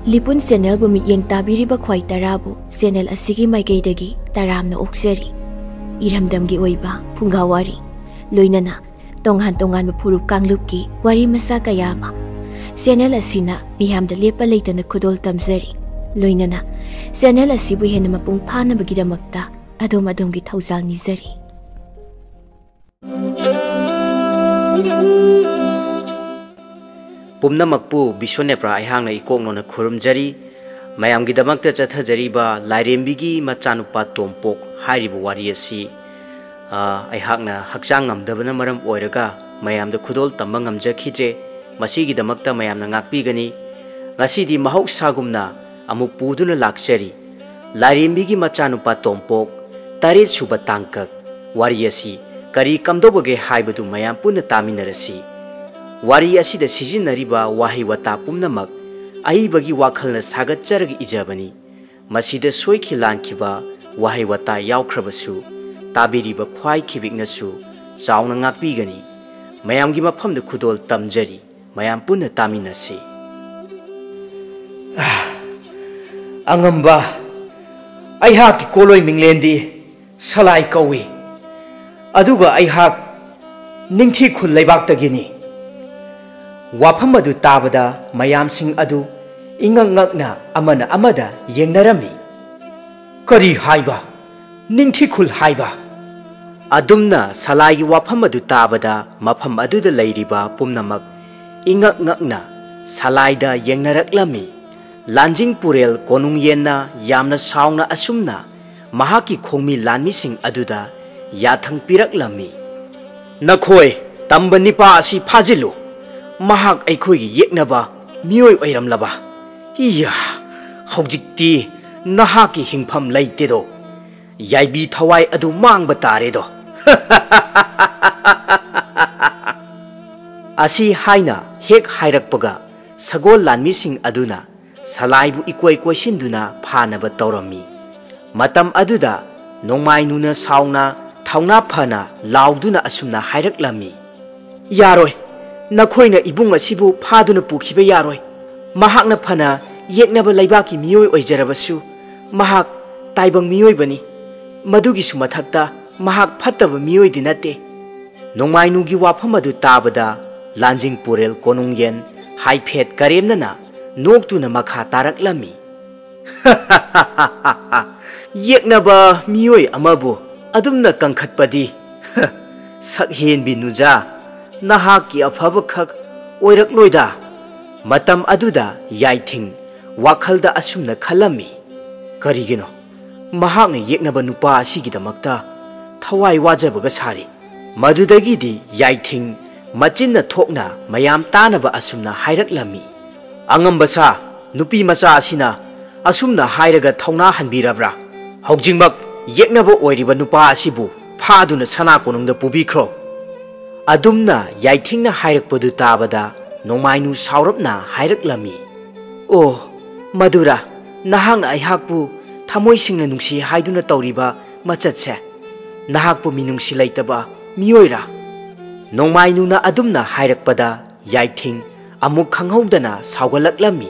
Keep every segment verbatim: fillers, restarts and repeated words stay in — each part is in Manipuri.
ꯂꯤꯄꯨꯟ ꯆꯦꯅꯦꯜꯕꯨ ꯃꯤꯠꯌꯦꯡ ꯇꯥꯕꯤꯔꯤꯕ ꯈ꯭ꯋꯥꯏ ꯇꯔꯥꯕꯨ ꯆꯦꯅꯦꯜ ꯑꯁꯤꯒꯤ ꯃꯥꯏꯀꯩꯗꯒꯤ ꯇꯔꯥꯝꯅ ꯑꯣꯛꯆꯔꯤ꯫ ꯏꯔꯝꯗꯝꯒꯤ ꯑꯣꯏꯕ ꯐꯨꯡꯒꯥ ꯋꯥꯔꯤ, ꯂꯣꯏꯅꯅ ꯇꯣꯉꯥꯟ ꯇꯣꯉꯥꯟꯕ ꯐꯨꯔꯨꯞ ꯀꯥꯡꯂꯨꯞꯀꯤ ꯋꯥꯔꯤ ꯃꯆꯥ ꯀꯌꯥ ꯑꯃ ꯆꯦꯅꯦꯜ ꯑꯁꯤꯅ ꯃꯤꯌꯥꯝꯗ ꯂꯦꯞꯄ ꯂꯩꯇꯅ ꯈꯨꯗꯣꯜ ꯇꯝꯖꯔꯤ꯫ ꯂꯣꯏꯅꯅ ꯆꯦꯅꯦꯜ ꯑꯁꯤꯕꯨ ꯍꯦꯟꯅ ꯃꯄꯨꯡ ꯐꯥꯅꯕꯒꯤꯗꯃꯛꯇ ꯑꯗꯣꯝ ꯑꯗꯣꯝꯒꯤ ꯊꯧꯖꯥꯜ ꯅꯤꯖꯔꯤ꯫ ꯄꯨꯝꯅꯃꯛꯄꯨ ꯕꯤꯁ꯭ꯋꯅꯦꯄ꯭ꯔꯥ ꯑꯩꯍꯥꯛꯅ ꯏꯀꯣꯛꯅꯣꯅ ꯈꯨꯔꯨꯝꯖꯔꯤ꯫ ꯃꯌꯥꯝꯒꯤꯗꯃꯛꯇ ꯆꯠꯊꯖꯔꯤꯕ ꯂꯥꯏꯔꯦꯝꯕꯤꯒꯤ ꯃꯆꯥꯅꯨꯄꯥ ꯇꯣꯝꯄꯣꯛ ꯍꯥꯏꯔꯤꯕ ꯋꯥꯔꯤ ꯑꯁꯤ, ꯑ, ꯑꯩꯍꯥꯛꯅ ꯍꯛꯆꯥꯡ ꯉꯝꯗꯕꯅ ꯃꯔꯝ ꯑꯣꯏꯔꯒ ꯃꯌꯥꯝꯗ ꯈꯨꯗꯣꯜ ꯇꯝꯕ ꯉꯝꯖꯈꯤꯗ꯭ꯔꯦ꯫ ꯃꯁꯤꯒꯤꯗꯃꯛꯇ ꯃꯌꯥꯝꯅ ꯉꯥꯛꯄꯤꯒꯅꯤ꯫ ꯉꯁꯤꯗꯤ ꯃꯍꯧꯁꯥꯒꯨꯝꯅ ꯑꯃꯨꯛ ꯄꯨꯗꯨꯅ ꯂꯥꯛꯆꯔꯤ꯫ ꯂꯥꯏꯔꯦꯝꯕꯤꯒꯤ ꯃꯆꯥꯅꯨꯄꯥ ꯇꯣꯝꯄꯣꯛ ꯇꯔꯦꯠ ꯁꯨꯕ ꯇꯥꯡꯀꯛ꯫ ꯋꯥꯔꯤ ꯑꯁꯤ ꯀꯔꯤ ꯀꯝꯗꯧꯕꯒꯦ ꯍꯥꯏꯕꯗꯨ ꯃꯌꯥꯝ ꯄꯨꯟꯅ ꯇꯥꯃꯤꯟꯅꯔꯁꯤ꯫ ꯋꯥꯔꯤ ꯑꯁꯤꯗ ꯁꯤꯖꯤꯟꯅꯔꯤꯕ ꯋꯥꯍꯩ ꯋꯥꯇꯥ ꯄꯨꯝꯅꯃꯛ ꯑꯏꯕꯒꯤ ꯋꯥꯈꯜꯅ ꯁꯥꯒꯠꯆꯔꯒ ꯏꯖꯕꯅꯤ꯫ ꯃꯁꯤꯗ ꯁꯣꯏꯈꯤ ꯂꯥꯟꯈꯤꯕ ꯋꯥꯍꯩ ꯋꯥꯇꯥ ꯌꯥꯎꯈ꯭ꯔꯕꯁꯨ ꯇꯥꯕꯤꯔꯤꯕ ꯈ꯭ꯋꯥꯏ ꯈꯤꯕꯤꯛꯅꯁꯨ ꯆꯥꯎꯅ ꯉꯥꯛꯄꯤꯒꯅꯤ꯫ ꯃꯌꯥꯝꯒꯤ ꯃꯐꯝꯗ ꯈꯨꯗꯣꯜ ꯇꯝꯖꯔꯤ꯫ ꯃꯌꯥꯝ ꯄꯨꯟꯅ ꯇꯥꯃꯤꯟꯅꯁꯤ꯫ ꯑꯉꯝꯕ, ꯑꯩꯍꯥꯛꯀꯤ ꯀꯣꯂꯣꯏ ꯃꯤꯡꯂꯦꯟꯗꯤ ꯁꯂꯥꯏ ꯀꯧꯏ꯫ ꯑꯗꯨꯒ ꯑꯩꯍꯥꯛ ꯅꯤꯡꯊꯤꯈꯨꯜ ꯂꯩꯕꯥꯛꯇꯒꯤꯅꯤ꯫ ꯋꯥꯐꯝ ꯑꯗꯨ ꯇꯥꯕꯗ ꯃꯌꯥꯝꯁꯤꯡ ꯑꯗꯨ ꯏꯉꯛ ꯉꯛꯅ ꯑꯃꯅ ꯑꯃꯗ ꯌꯦꯡꯅꯔꯝꯃꯤ꯫ "ꯀꯔꯤ ꯍꯥꯏꯕ? ꯅꯤꯡꯊꯤꯈꯨꯜ ꯍꯥꯏꯕ?" ꯑꯗꯨꯝꯅ ꯁꯂꯥꯏꯒꯤ ꯋꯥꯐꯝ ꯑꯗꯨ ꯇꯥꯕꯗ ꯃꯐꯝ ꯑꯗꯨꯗ ꯂꯩꯔꯤꯕ ꯄꯨꯝꯅꯃꯛ ꯏꯉꯛ ꯉꯛꯅ ꯁꯂꯥꯏꯗ ꯌꯦꯡꯅꯔꯛꯂꯝꯃꯤ꯫ ꯂꯥꯟꯖꯤꯡ ꯄꯨꯔꯦꯜ ꯀꯣꯅꯨꯡ ꯌꯦꯟꯅ ꯌꯥꯝꯅ ꯁꯥꯎꯅ ꯑꯁꯨꯝꯅ ꯃꯍꯥꯛꯀꯤ ꯈꯣꯡꯃꯤ ꯂꯥꯟꯃꯤꯁꯤꯡ ꯑꯗꯨꯗ ꯌꯥꯊꯪ ꯄꯤꯔꯛꯂꯝꯃꯤ꯫ "ꯅꯈꯣꯏ ꯇꯝꯕ ꯅꯤꯄꯥ ꯑꯁꯤ ꯐꯥꯖꯤꯜꯂꯨ꯫ ꯃꯍꯥꯛ ꯑꯩꯈꯣꯏꯒꯤ ꯌꯦꯛꯅꯕ ꯃꯤꯑꯣꯏ ꯑꯣꯏꯔꯝꯂꯕ꯫ ꯏꯌꯥ, ꯍꯧꯖꯤꯛꯇꯤ ꯅꯍꯥꯛꯀꯤ ꯍꯤꯡꯐꯝ ꯂꯩꯇꯦꯗꯣ꯫ ꯌꯥꯏꯕꯤ ꯊꯋꯥꯏ ꯑꯗꯨ ꯃꯥꯡꯕ ꯇꯥꯔꯦꯗꯣ꯫" ꯑꯁꯤ ꯍꯥꯏꯅ ꯍꯦꯛ ꯍꯥꯏꯔꯛꯄꯒ ꯁꯒꯣꯜ ꯂꯥꯟꯃꯤꯁꯤꯡ ꯑꯗꯨꯅ ꯁꯂꯥꯏꯕꯨ ꯏꯀꯣꯏ ꯀꯣꯏꯁꯤꯟꯗꯨꯅ ꯐꯥꯅꯕ ꯇꯧꯔꯝꯃꯤ꯫ ꯃꯇꯝ ꯑꯗꯨꯗ ꯅꯣꯡꯃꯥꯏꯅꯨꯅ ꯁꯥꯎꯅ ꯊꯧꯅꯥ ꯐꯅ ꯂꯥꯎꯗꯨꯅ ꯑꯁꯨꯝꯅ ꯍꯥꯏꯔꯛꯂꯝꯃꯤ, "ꯌꯥꯔꯣꯏ, ꯅꯈꯣꯏꯅ ꯏꯕꯨꯡ ꯑꯁꯤꯕꯨ ꯐꯥꯗꯨꯅ ꯄꯨꯈꯤꯕ ꯌꯥꯔꯣꯏ꯫ ꯃꯍꯥꯛꯅ ꯐꯅ ꯌꯦꯛꯅꯕ ꯂꯩꯕꯥꯛꯀꯤ ꯃꯤꯑꯣꯏ ꯑꯣꯏꯖꯔꯕꯁꯨ, ꯃꯍꯥꯛ ꯇꯥꯏꯕꯪ ꯃꯤꯑꯣꯏꯕꯅꯤ꯫ ꯃꯗꯨꯒꯤꯁꯨ ꯃꯊꯛꯇ, ꯃꯍꯥꯛ ꯐꯠꯇꯕ ꯃꯤꯑꯣꯏꯗꯤ ꯅꯠꯇꯦ꯫ ꯅꯣꯡꯃꯥꯏꯅꯨꯒꯤ ꯋꯥꯐꯝ ꯑꯗꯨ ꯇꯥꯕꯗ, ꯂꯥꯟꯖꯤꯡ ꯄꯨꯔꯦꯜ ꯀꯣꯅꯨꯡꯌꯦꯟ ꯍꯥꯏꯐꯦꯠ ꯀꯔꯦꯝꯅꯅ ꯅꯣꯛꯇꯨꯅ ꯃꯈꯥ ꯇꯥꯔꯛꯂꯝꯃꯤ꯫ "ꯌꯦꯛꯅꯕ ꯃꯤꯑꯣꯏ ꯑꯃꯕꯨ ꯑꯗꯨꯝꯅ ꯀꯟꯈꯠꯄꯗꯤ, ꯁꯛꯍꯦꯟꯕꯤ ꯅꯨꯖꯥ, ꯅꯍꯥꯛꯀꯤ ꯑꯐꯕꯈꯛ ꯑꯣꯏꯔꯛꯂꯣꯏꯗ"꯫ ꯃꯇꯝ ꯑꯗꯨꯗ ꯌꯥꯏꯊꯤꯡ ꯋꯥꯈꯜꯗ ꯑꯁꯨꯝꯅ ꯈꯜꯂꯝꯃꯤ, "ꯀꯔꯤꯒꯤꯅꯣ ꯃꯍꯥꯛꯅ ꯌꯦꯛꯅꯕ ꯅꯨꯄꯥ ꯑꯁꯤꯒꯤꯗꯃꯛꯇ ꯊꯋꯥꯏ ꯋꯥꯖꯕꯒ ꯁꯥꯔꯤ?" ꯃꯗꯨꯗꯒꯤꯗꯤ ꯌꯥꯏꯊꯤꯡ ꯃꯆꯤꯟꯅ ꯊꯣꯛꯅ ꯃꯌꯥꯝ ꯇꯥꯅꯕ ꯑꯁꯨꯝꯅ ꯍꯥꯏꯔꯛꯂꯝꯃꯤ, "ꯑꯉꯝꯕ ꯁꯥ, ꯅꯨꯄꯤ ꯃꯆꯥ ꯑꯁꯤꯅ ꯑꯁꯨꯝꯅ ꯍꯥꯏꯔꯒ ꯊꯧꯅꯥ ꯍꯟꯕꯤꯔꯕ꯭ꯔꯥ? ꯍꯧꯖꯤꯛꯃꯛ ꯌꯦꯛꯅꯕ ꯑꯣꯏꯔꯤꯕ ꯅꯨꯄꯥ ꯑꯁꯤꯕꯨ ꯐꯥꯗꯨꯅ ꯁꯅꯥ ꯀꯣꯅꯨꯡꯗ ꯄꯨꯕꯤꯈ꯭ꯔꯣ"꯫ ꯑꯗꯨꯝꯅ ꯌꯥꯏꯊꯤꯡꯅ ꯍꯥꯏꯔꯛꯄꯗꯨ ꯇꯥꯕꯗ ꯅꯣꯡꯃꯥꯏꯅꯨ ꯁꯥꯎꯔꯞꯅ ꯍꯥꯏꯔꯛꯂꯝꯃꯤ, "ꯑꯣ, ꯃꯗꯨꯔꯥ, ꯅꯍꯥꯛꯅ ꯑꯩꯍꯥꯛꯄꯨ ꯊꯃꯣꯏ ꯁꯦꯡꯅ ꯅꯨꯡꯁꯤ ꯍꯥꯏꯗꯨꯅ ꯇꯧꯔꯤꯕ ꯃꯆꯠꯁꯦ? ꯅꯍꯥꯛꯄꯨ ꯃꯤꯅꯨꯡꯁꯤ ꯂꯩꯇꯕ ꯃꯤꯑꯣꯏꯔꯥ?" ꯅꯣꯡꯃꯥꯏꯅꯨꯅ ꯑꯗꯨꯝꯅ ꯍꯥꯏꯔꯛꯄꯗ ꯌꯥꯏꯊꯤꯡ ꯑꯃꯨꯛ ꯈꯪꯍꯧꯗꯅ ꯁꯥꯎꯒꯠꯂꯛꯂꯝꯃꯤ꯫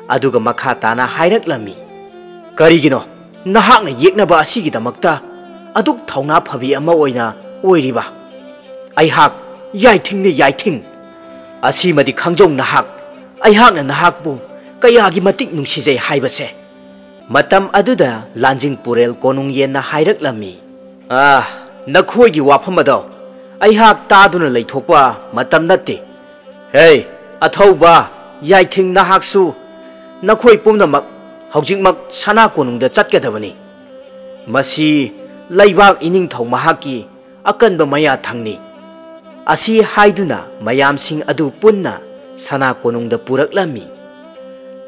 ꯑꯗꯨꯒ ꯃꯈꯥ ꯇꯥꯅ ꯍꯥꯏꯔꯛꯂꯝꯃꯤ, "ꯀꯔꯤꯒꯤꯅꯣ ꯅꯍꯥꯛꯅ ꯌꯦꯛꯅꯕ ꯑꯁꯤꯒꯤꯗꯃꯛꯇ ꯑꯗꯨꯛ ꯊꯧꯅꯥ ꯐꯕꯤ ꯑꯃ ꯑꯣꯏꯅ ꯑꯣꯏꯔꯤꯕ? ꯑꯩꯍꯥꯛ ꯌꯥꯏꯊꯤꯡꯅꯤ, ꯌꯥꯏꯊꯤꯡ꯫ ꯑꯁꯤꯃꯗꯤ ꯈꯪꯖꯧ ꯅꯍꯥꯛ, ꯑꯩꯍꯥꯛꯅ ꯅꯍꯥꯛꯄꯨ ꯀꯌꯥꯒꯤ ꯃꯇꯤꯛ ꯅꯨꯡꯁꯤꯖꯩ ꯍꯥꯏꯕꯁꯦ"꯫ ꯃꯇꯝ ꯑꯗꯨꯗ ꯂꯥꯟꯖꯤꯡ ꯄꯨꯔꯦꯜ ꯀꯣꯅꯨꯡꯌꯦꯟꯅ ꯍꯥꯏꯔꯛꯂꯝꯃꯤ, "ꯑꯥ, ꯅꯈꯣꯏꯒꯤ ꯋꯥꯐꯝ ꯑꯗꯣ ꯑꯩꯍꯥꯛ ꯇꯥꯗꯨꯅ ꯂꯩꯊꯣꯛꯄ ꯃꯇꯝ ꯅꯠꯇꯦ꯫ ꯍꯦ, ꯑꯊꯧꯕ ꯌꯥꯏꯊꯤꯡ, ꯅꯍꯥꯛꯁꯨ, ꯅꯈꯣꯏ ꯄꯨꯝꯅꯃꯛ ꯍꯧꯖꯤꯛꯃꯛ ꯁꯅꯥ ꯀꯣꯅꯨꯡꯗ ꯆꯠꯀꯗꯕꯅꯤ꯫ ꯃꯁꯤ ꯂꯩꯕꯥꯛ ꯏꯅꯤꯡꯊꯧ ꯃꯍꯥꯛꯀꯤ ꯑꯀꯟꯕ ꯃꯌꯥ ꯊꯪꯅꯤ"꯫ ꯑꯁꯤ ꯍꯥꯏꯗꯨꯅ ꯃꯌꯥꯝꯁꯤꯡ ꯑꯗꯨ ꯄꯨꯟꯅ ꯁꯅꯥ ꯀꯣꯅꯨꯡꯗ ꯄꯨꯔꯛꯂꯝꯃꯤ꯫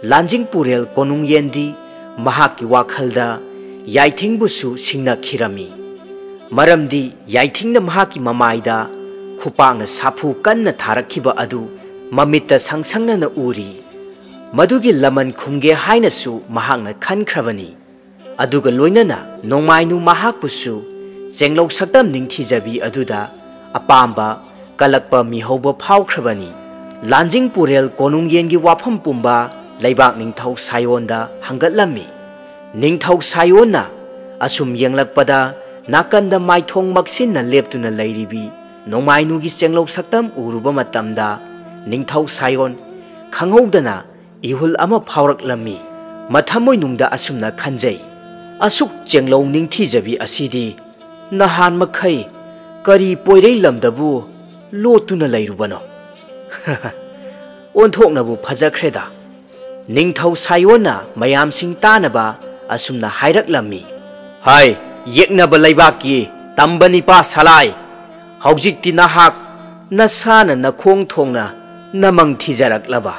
ꯂꯥꯟꯖꯤꯡ ꯄꯨꯔꯦꯜ ꯀꯣꯅꯨꯡꯌꯦꯟꯗꯤ ꯃꯍꯥꯛꯀꯤ ꯋꯥꯈꯜꯗ ꯌꯥꯏꯊꯤꯡꯕꯨꯁꯨ ꯁꯤꯡꯅꯈꯤꯔꯝꯃꯤ꯫ ꯃꯔꯝꯗꯤ ꯌꯥꯏꯊꯤꯡꯅ ꯃꯍꯥꯛꯀꯤ ꯃꯃꯥꯏꯗ ꯈꯨꯄꯥꯛꯅ ꯁꯥꯐꯨ ꯀꯟꯅ ꯊꯥꯔꯛꯈꯤꯕ ꯑꯗꯨ ꯃꯃꯤꯠꯇ ꯁꯪꯁꯪꯅꯅ ꯎꯔꯤ꯫ ꯃꯗꯨꯒꯤ ꯂꯃꯟ ꯈꯨꯝꯒꯦ ꯍꯥꯏꯅꯁꯨ ꯃꯍꯥꯛꯅ ꯈꯟꯈ꯭ꯔꯕꯅꯤ꯫ ꯑꯗꯨꯒ ꯂꯣꯏꯅꯅ ꯅꯣꯡꯃꯥꯏꯅꯨ ꯃꯍꯥꯛꯄꯨꯁꯨ ꯆꯦꯡꯂꯧ ꯁꯛꯇꯝ ꯅꯤꯡꯊꯤꯖꯕꯤ ꯑꯗꯨꯗ ꯑꯄꯥꯝꯕ ꯀꯜꯂꯛꯄ ꯃꯤꯍꯧꯕ ꯐꯥꯎꯈ꯭ꯔꯕꯅꯤ꯫ ꯂꯥꯟꯖꯤꯡ ꯄꯨꯔꯦꯜ ꯀꯣꯅꯨꯡꯌꯦꯟꯒꯤ ꯋꯥꯐꯝ ꯄꯨꯝꯕ ꯂꯩꯕꯥꯛ ꯅꯤꯡꯊꯧ ꯁꯥꯏꯑꯣꯟꯗ ꯍꯪꯒꯠꯂꯝꯃꯤ꯫ ꯅꯤꯡꯊꯧ ꯁꯥꯏꯑꯣꯟꯅ ꯑꯁꯨꯝ ꯌꯦꯡꯂꯛꯄꯗ, ꯅꯥꯀꯟꯗ ꯃꯥꯏꯊꯣꯡ ꯃꯛꯁꯤꯟꯅ ꯂꯦꯞꯇꯨꯅ ꯂꯩꯔꯤꯕꯤ ꯅꯣꯡꯃꯥꯏꯅꯨꯒꯤ ꯆꯦꯡꯂꯧ ꯁꯛꯇꯝ ꯎꯔꯨꯕ ꯃꯇꯝꯗ, ꯅꯤꯡꯊꯧ ꯁꯥꯏꯑꯣꯟ ꯈꯪꯍꯧꯗꯅ ꯏꯍꯨꯜ ꯑꯃ ꯐꯥꯎꯔꯛꯂꯝꯃꯤ꯫ ꯃꯊꯃꯣꯏꯅꯨꯡꯗ ꯑꯁꯨꯝꯅ ꯈꯟꯖꯩ, "ꯑꯁꯨꯛ ꯆꯦꯡꯂꯧ ꯅꯤꯡꯊꯤꯖꯕꯤ ꯑꯁꯤꯗꯤ ꯅꯍꯥꯟ ꯃꯈꯩ ꯀꯔꯤ ꯄꯣꯏꯔꯩ ꯂꯝꯗꯕꯨ ꯂꯣꯠꯇꯨꯅ ꯂꯩꯔꯨꯕꯅꯣ?" ꯑꯣꯟꯊꯣꯛꯅꯕꯨ ꯐꯖꯈ꯭ꯔꯦꯗ꯫ ꯅꯤꯡꯊꯧ ꯁꯥꯏꯑꯣꯟꯅ ꯃꯌꯥꯝꯁꯤꯡ ꯇꯥꯅꯕ ꯑꯁꯨꯝꯅ ꯍꯥꯏꯔꯛꯂꯝꯃꯤ, "ꯍꯥꯏ, ꯌꯦꯛꯅꯕ ꯂꯩꯕꯥꯛꯀꯤ ꯇꯝꯕ ꯅꯤꯄꯥ ꯁꯂꯥꯏ, ꯍꯧꯖꯤꯛꯇꯤ ꯅꯍꯥꯛ ꯅꯁꯥꯅ ꯅꯈꯣꯡ ꯊꯣꯡꯅ ꯅꯃꯪ ꯊꯤꯖꯔꯛꯂꯕ?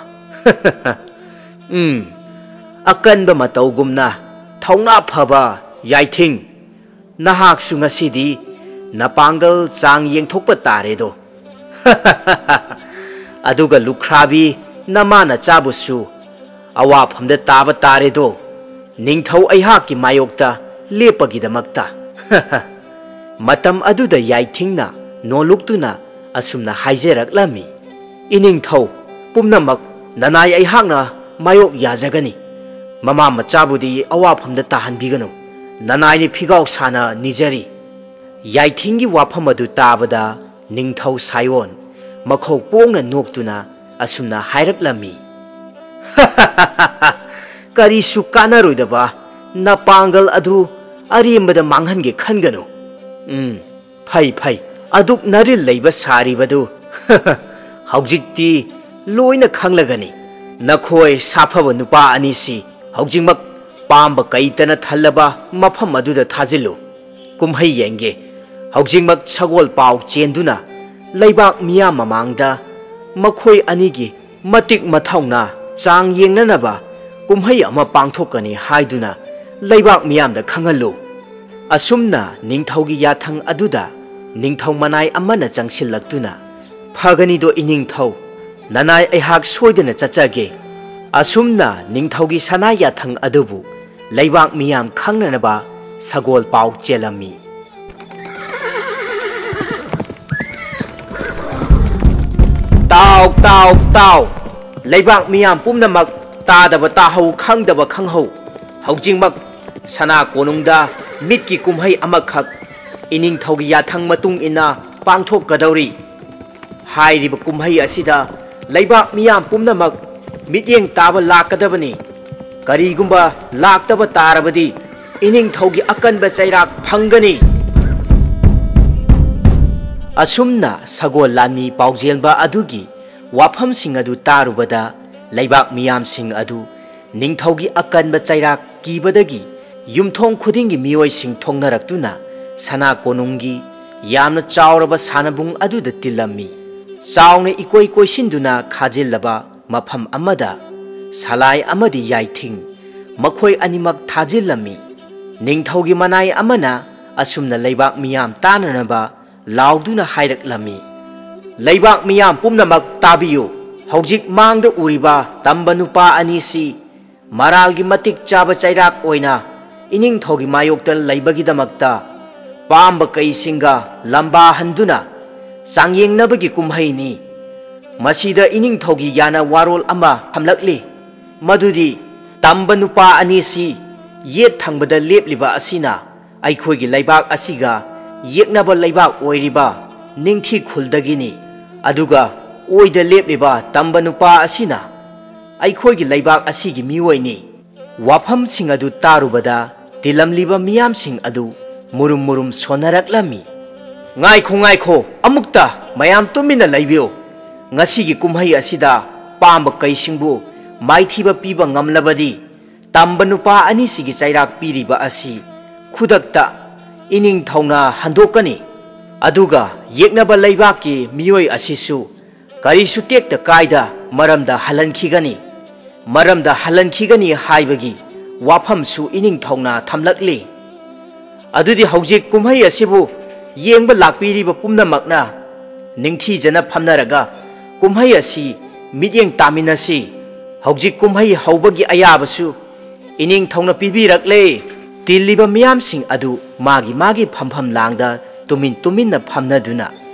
ꯎꯝ, ꯑꯀꯟꯕ ꯃꯇꯧꯒꯨꯝꯅ ꯊꯧꯅꯥ ꯐꯕ ꯌꯥꯏꯊꯤꯡ, ꯅꯍꯥꯛꯁꯨ ꯉꯁꯤꯗꯤ ꯅꯄꯥꯡꯒꯜ ꯆꯥꯡ ꯌꯦꯡꯊꯣꯛꯄ ꯇꯥꯔꯦꯗꯣ꯫ ꯑꯗꯨꯒ ꯂꯨꯈ꯭ꯔꯥꯕꯤ ꯅꯃꯥ ꯅꯆꯥꯕꯨꯁꯨ ꯑꯋꯥꯐꯝꯗ ꯇꯥꯕ ꯇꯥꯔꯦꯗꯣ, ꯅꯤꯡꯊꯧ ꯑꯩꯍꯥꯛꯀꯤ ꯃꯥꯌꯣꯛꯇ ꯂꯦꯞꯄꯒꯤꯗꯃꯛꯇ꯫" ꯃꯇꯝ ꯑꯗꯨꯗ ꯌꯥꯏꯊꯤꯡꯅ ꯅꯣꯜꯂꯨꯛꯇꯨꯅ ꯑꯁꯨꯝꯅ ꯍꯥꯏꯖꯔꯛꯂꯝꯃꯤ, "ꯏꯅꯤꯡꯊꯧ, ꯄꯨꯝꯅꯃꯛ ꯅꯅꯥꯏ ꯑꯩꯍꯥꯛꯅ ꯃꯥꯌꯣꯛ ꯌꯥꯖꯒꯅꯤ꯫ ꯃꯃꯥ ꯃꯆꯥꯕꯨꯗꯤ ꯑꯋꯥꯐꯝꯗ ꯇꯥꯍꯟꯕꯤꯒꯅꯨ꯫ ꯅꯅꯥꯏꯅ ꯐꯤꯒꯥꯎ ꯁꯥꯅ ꯅꯤꯖꯔꯤ꯫" ꯌꯥꯏꯊꯤꯡꯒꯤ ꯋꯥꯐꯝ ꯑꯗꯨ ꯇꯥꯕꯗ ꯅꯤꯡꯊꯧ ꯁꯥꯏꯑꯣꯟ ꯃꯈꯧ ꯄꯣꯡꯅ ꯅꯣꯛꯇꯨꯅ ꯑꯁꯨꯝꯅ ꯍꯥꯏꯔꯛꯂꯝꯃꯤ, "ꯀꯔꯤꯁꯨ ꯀꯥꯟꯅꯔꯣꯏꯗꯕ ꯅꯄꯥꯡꯒꯜ ꯑꯗꯨ ꯑꯔꯦꯝꯕꯗ ꯃꯥꯡꯍꯟꯒꯦ ꯈꯟꯒꯅꯨ꯫ ꯎꯝ, ꯐꯩ, ꯐꯩ, ꯑꯗꯨꯛ ꯅꯔꯤꯜ ꯂꯩꯕ ꯁꯥꯔꯤꯕꯗꯨ ꯍꯧꯖꯤꯛꯇꯤ ꯂꯣꯏꯅ ꯈꯪꯂꯒꯅꯤ꯫ ꯅꯈꯣꯏ ꯁꯥꯐꯕ ꯅꯨꯄꯥ ꯑꯅꯤꯁꯤ ꯍꯧꯖꯤꯛꯃꯛ ꯄꯥꯝꯕ ꯀꯩꯇꯅ ꯊꯜꯂꯕ ꯃꯐꯝ ꯑꯗꯨꯗ ꯊꯥꯖꯤꯜꯂꯨ꯫ ꯀꯨꯝꯍꯩ ꯌꯦꯡꯒꯦ꯫ ꯍꯧꯖꯤꯛꯃꯛ ꯁꯒꯣꯜ ꯄꯥꯎ ꯆꯦꯟꯗꯨꯅ ꯂꯩꯕꯥꯛ ꯃꯤꯌꯥꯝ ꯃꯃꯥꯡꯗ ꯃꯈꯣꯏ ꯑꯅꯤꯒꯤ ꯃꯇꯤꯛ ꯃꯊꯧꯅꯥ ꯆꯥꯡ ꯌꯦꯡꯅꯅꯕ ꯀꯨꯝꯍꯩ ꯑꯃ ꯄꯥꯡꯊꯣꯛꯀꯅꯤ ꯍꯥꯏꯗꯨꯅ ꯂꯩꯕꯥꯛ ꯃꯤꯌꯥꯝꯗ ꯈꯪꯍꯜꯂꯨ꯫" ꯑꯁꯨꯝꯅ ꯅꯤꯡꯊꯧꯒꯤ ꯌꯥꯊꯪ ꯑꯗꯨꯗ ꯅꯤꯡꯊꯧ ꯃꯅꯥꯏ ꯑꯃꯅ ꯆꯪꯁꯤꯜꯂꯛꯇꯨꯅ, "ꯐꯒꯅꯤꯗꯣ ꯏꯅꯤꯡꯊꯧ, ꯅꯅꯥꯏ ꯑꯩꯍꯥꯛ ꯁꯣꯏꯗꯅ ꯆꯠꯆꯒꯦ꯫" ꯑꯁꯨꯝꯅ ꯅꯤꯡꯊꯧꯒꯤ ꯁꯅꯥ ꯌꯥꯊꯪ ꯑꯗꯨꯕꯨ ꯂꯩꯕꯥꯛ ꯃꯤꯌꯥꯝ ꯈꯪꯅꯅꯕ ꯁꯒꯣꯜ ꯄꯥꯎ ꯆꯦꯜꯂꯝꯃꯤ꯫ "ꯇꯥꯎ, ꯇꯥꯎ, ꯇꯥꯎ! ꯂꯩꯕꯥꯛ ꯃꯤꯌꯥꯝ ꯄꯨꯝꯅꯃꯛ ꯇꯥꯗꯕ ꯇꯥꯍꯧ, ꯈꯪꯗꯕ ꯈꯪꯍꯧ꯫ ꯍꯧꯖꯤꯛꯃꯛ ꯁꯅꯥ ꯀꯣꯅꯨꯡꯗ ꯃꯤꯠꯀꯤ ꯀꯨꯝꯍꯩ ꯑꯃꯈꯛ ꯏꯅꯤꯡꯊꯧꯒꯤ ꯌꯥꯊꯪ ꯃꯇꯨꯡ ꯏꯟꯅ ꯄꯥꯡꯊꯣꯛꯀꯗꯧꯔꯤ ꯍꯥꯏꯔꯤꯕ ꯀꯨꯝꯍꯩ ꯑꯁꯤꯗ ꯂꯩꯕꯥꯛ ꯃꯤꯌꯥꯝ ꯄꯨꯝꯅꯃꯛ ꯃꯤꯠꯌꯦꯡ ꯇꯥꯕ ꯂꯥꯛꯀꯗꯕꯅꯤ꯫ ꯀꯔꯤꯒꯨꯝꯕ ꯂꯥꯛꯇꯕ ꯇꯥꯔꯕꯗꯤ ꯏꯅꯤꯡꯊꯧꯒꯤ ꯑꯀꯟꯕ ꯆꯩꯔꯥꯛ ꯐꯪꯒꯅꯤ꯫ ꯑꯁꯨꯝꯅ ꯁꯒꯣꯜ ꯂꯥꯟꯃꯤ ꯄꯥꯎꯖꯦꯟꯕ ꯑꯗꯨꯒꯤ ꯋꯥꯐꯝꯁꯤꯡ ꯑꯗꯨ ꯇꯥꯔꯨꯕꯗ ꯂꯩꯕꯥꯛ ꯃꯤꯌꯥꯝꯁꯤꯡ ꯑꯗꯨ ꯅꯤꯡꯊꯧꯒꯤ ꯑꯀꯟꯕ ꯆꯩꯔꯥꯛ ꯀꯤꯕꯗꯒꯤ ꯌꯨꯝꯊꯣꯡ ꯈꯨꯗꯤꯡꯒꯤ ꯃꯤꯑꯣꯏꯁꯤꯡ ꯊꯣꯛꯅꯔꯛꯇꯨꯅ ꯁꯅꯥ ꯀꯣꯅꯨꯡꯒꯤ ꯌꯥꯝꯅ ꯆꯥꯎꯔꯕ ꯁꯥꯟꯅꯕꯨꯡ ꯑꯗꯨꯗ ꯇꯤꯜꯂꯝꯃꯤ꯫ ꯆꯥꯎꯅ ꯏꯀꯣꯏ ꯀꯣꯏꯁꯤꯟꯗꯨꯅ ꯈꯥꯖꯤꯜꯂꯕ ꯃꯐꯝ ꯑꯃꯗ ꯁꯂꯥꯏ ꯑꯃꯗꯤ ꯌꯥꯏꯊꯤꯡ ꯃꯈꯣꯏ ꯑꯅꯤꯃꯛ ꯊꯥꯖꯤꯜꯂꯝꯃꯤ꯫ ꯅꯤꯡꯊꯧꯒꯤ ꯃꯅꯥꯏ ꯑꯃꯅ ꯑꯁꯨꯝꯅ ꯂꯩꯕꯥꯛ ꯃꯤꯌꯥꯝ ꯇꯥꯅꯅꯕ ꯂꯥꯎꯗꯨꯅ ꯍꯥꯏꯔꯛꯂꯝꯃꯤ, "ꯂꯩꯕꯥꯛ ꯃꯤꯌꯥꯝ ꯄꯨꯝꯅꯃꯛ ꯇꯥꯕꯤꯌꯨ꯫ ꯍꯧꯖꯤꯛ ꯃꯥꯡꯗ ꯎꯔꯤꯕ ꯇꯝꯕ ꯅꯨꯄꯥ ꯑꯅꯤꯁꯤ ꯃꯔꯥꯜꯒꯤ ꯃꯇꯤꯛ ꯆꯥꯕ ꯆꯩꯔꯥꯛ ꯑꯣꯏꯅ ꯏꯅꯤꯡꯊꯧꯒꯤ ꯃꯥꯌꯣꯛꯇ ꯂꯩꯕꯒꯤꯗꯃꯛꯇ ꯄꯥꯝꯕ ꯀꯩꯁꯤꯡꯒ ꯂꯝꯕꯥ ꯍꯟꯗꯨꯅ ꯆꯥꯡꯌꯦꯡꯅꯕꯒꯤ ꯀꯨꯝꯍꯩꯅꯤ꯫ ꯃꯁꯤꯗ ꯏꯅꯤꯡꯊꯧꯒꯤ ꯌꯥꯅ ꯋꯥꯔꯣꯜ ꯑꯃ ꯊꯝꯂꯛꯂꯤ, ꯃꯗꯨꯗꯤ ꯇꯝꯕ ꯅꯨꯄꯥ ꯑꯅꯤꯁꯤ ꯌꯦꯠ ꯊꯪꯕꯗ ꯂꯦꯞꯂꯤꯕ ꯑꯁꯤꯅ ꯑꯩꯈꯣꯏꯒꯤ ꯂꯩꯕꯥꯛ ꯑꯁꯤꯒ ꯌꯦꯛꯅꯕ ꯂꯩꯕꯥꯛ ꯑꯣꯏꯔꯤꯕ ꯅꯤꯡꯊꯤ ꯈꯨꯜꯗꯒꯤꯅꯤ, ꯑꯗꯨꯒ ꯑꯣꯏꯗ ꯂꯦꯞꯂꯤꯕ ꯇꯝꯕ ꯅꯨꯄꯥ ꯑꯁꯤꯅ ꯑꯩꯈꯣꯏꯒꯤ ꯂꯩꯕꯥꯛ ꯑꯁꯤꯒꯤ ꯃꯤꯑꯣꯏꯅꯤ"꯫ ꯋꯥꯐꯝꯁꯤꯡ ꯑꯗꯨ ꯇꯥꯔꯨꯕꯗ ꯇꯤꯜꯂꯝꯂꯤꯕ ꯃꯤꯌꯥꯝꯁꯤꯡ ꯑꯗꯨ ꯃꯨꯔꯨꯝ ꯃꯨꯔꯨꯝ ꯁꯣꯟꯅꯔꯛꯂꯝꯃꯤ꯫ "ꯉꯥꯏꯈꯣ, ꯉꯥꯏꯈꯣ, ꯑꯃꯨꯛꯇ ꯃꯌꯥꯝ ꯇꯨꯃꯤꯟꯅ ꯂꯩꯕꯤꯌꯨ꯫ ꯉꯁꯤꯒꯤ ꯀꯨꯝꯍꯩ ꯑꯁꯤꯗ ꯄꯥꯝꯕ ꯀꯩꯁꯤꯡꯕꯨ ꯃꯥꯏꯊꯤꯕ ꯄꯤꯕ ꯉꯝꯂꯕꯗꯤ ꯇꯝꯕ ꯅꯨꯄꯥ ꯑꯅꯤꯁꯤꯒꯤ ꯆꯩꯔꯥꯛ ꯄꯤꯔꯤꯕ ꯑꯁꯤ ꯈꯨꯗꯛꯇ ꯏꯅꯤꯡꯊꯧꯅ ꯍꯟꯗꯣꯛꯀꯅꯤ꯫ ꯑꯗꯨꯒ ꯌꯦꯛꯅꯕ ꯂꯩꯕꯥꯛꯀꯤ ꯃꯤꯑꯣꯏ ꯑꯁꯤꯁꯨ ꯀꯔꯤꯁꯨ ꯇꯦꯛꯇ ꯀꯥꯏꯗ ꯃꯔꯝꯗ ꯍꯜꯍꯟꯈꯤꯒꯅꯤ꯫ ꯃꯔꯝꯗ ꯍꯜꯍꯟꯈꯤꯒꯅꯤ ꯍꯥꯏꯕꯒꯤ ꯋꯥꯐꯝꯁꯨ ꯏꯅꯤꯡꯊꯧꯅ ꯊꯝꯂꯛꯂꯤ꯫ ꯑꯗꯨꯗꯤ ꯍꯧꯖꯤꯛ ꯀꯨꯝꯍꯩ ꯑꯁꯤꯕꯨ ꯌꯦꯡꯕ ꯂꯥꯛꯄꯤꯔꯤꯕ ꯄꯨꯝꯅꯃꯛꯅ ꯅꯤꯡꯊꯤꯖꯅ ꯐꯝꯅꯔꯒ ꯀꯨꯝꯍꯩ ꯑꯁꯤ ꯃꯤꯠꯌꯦꯡ ꯇꯥꯃꯤꯟꯅꯁꯤ꯫ ꯍꯧꯖꯤꯛ ꯀꯨꯝꯍꯩ ꯍꯧꯕꯒꯤ ꯑꯌꯥꯕꯁꯨ ꯏꯅꯤꯡꯊꯧꯅ ꯄꯤꯕꯤꯔꯛꯂꯦ"꯫ ꯇꯤꯜꯂꯤꯕ ꯃꯤꯌꯥꯝꯁꯤꯡ ꯑꯗꯨ ꯃꯥꯒꯤ ꯃꯥꯒꯤ ꯐꯝꯐꯝ ꯂꯥꯡꯗ ꯇꯨꯃꯤꯟ ꯇꯨꯃꯤꯟꯅ ꯐꯝꯅꯗꯨꯅ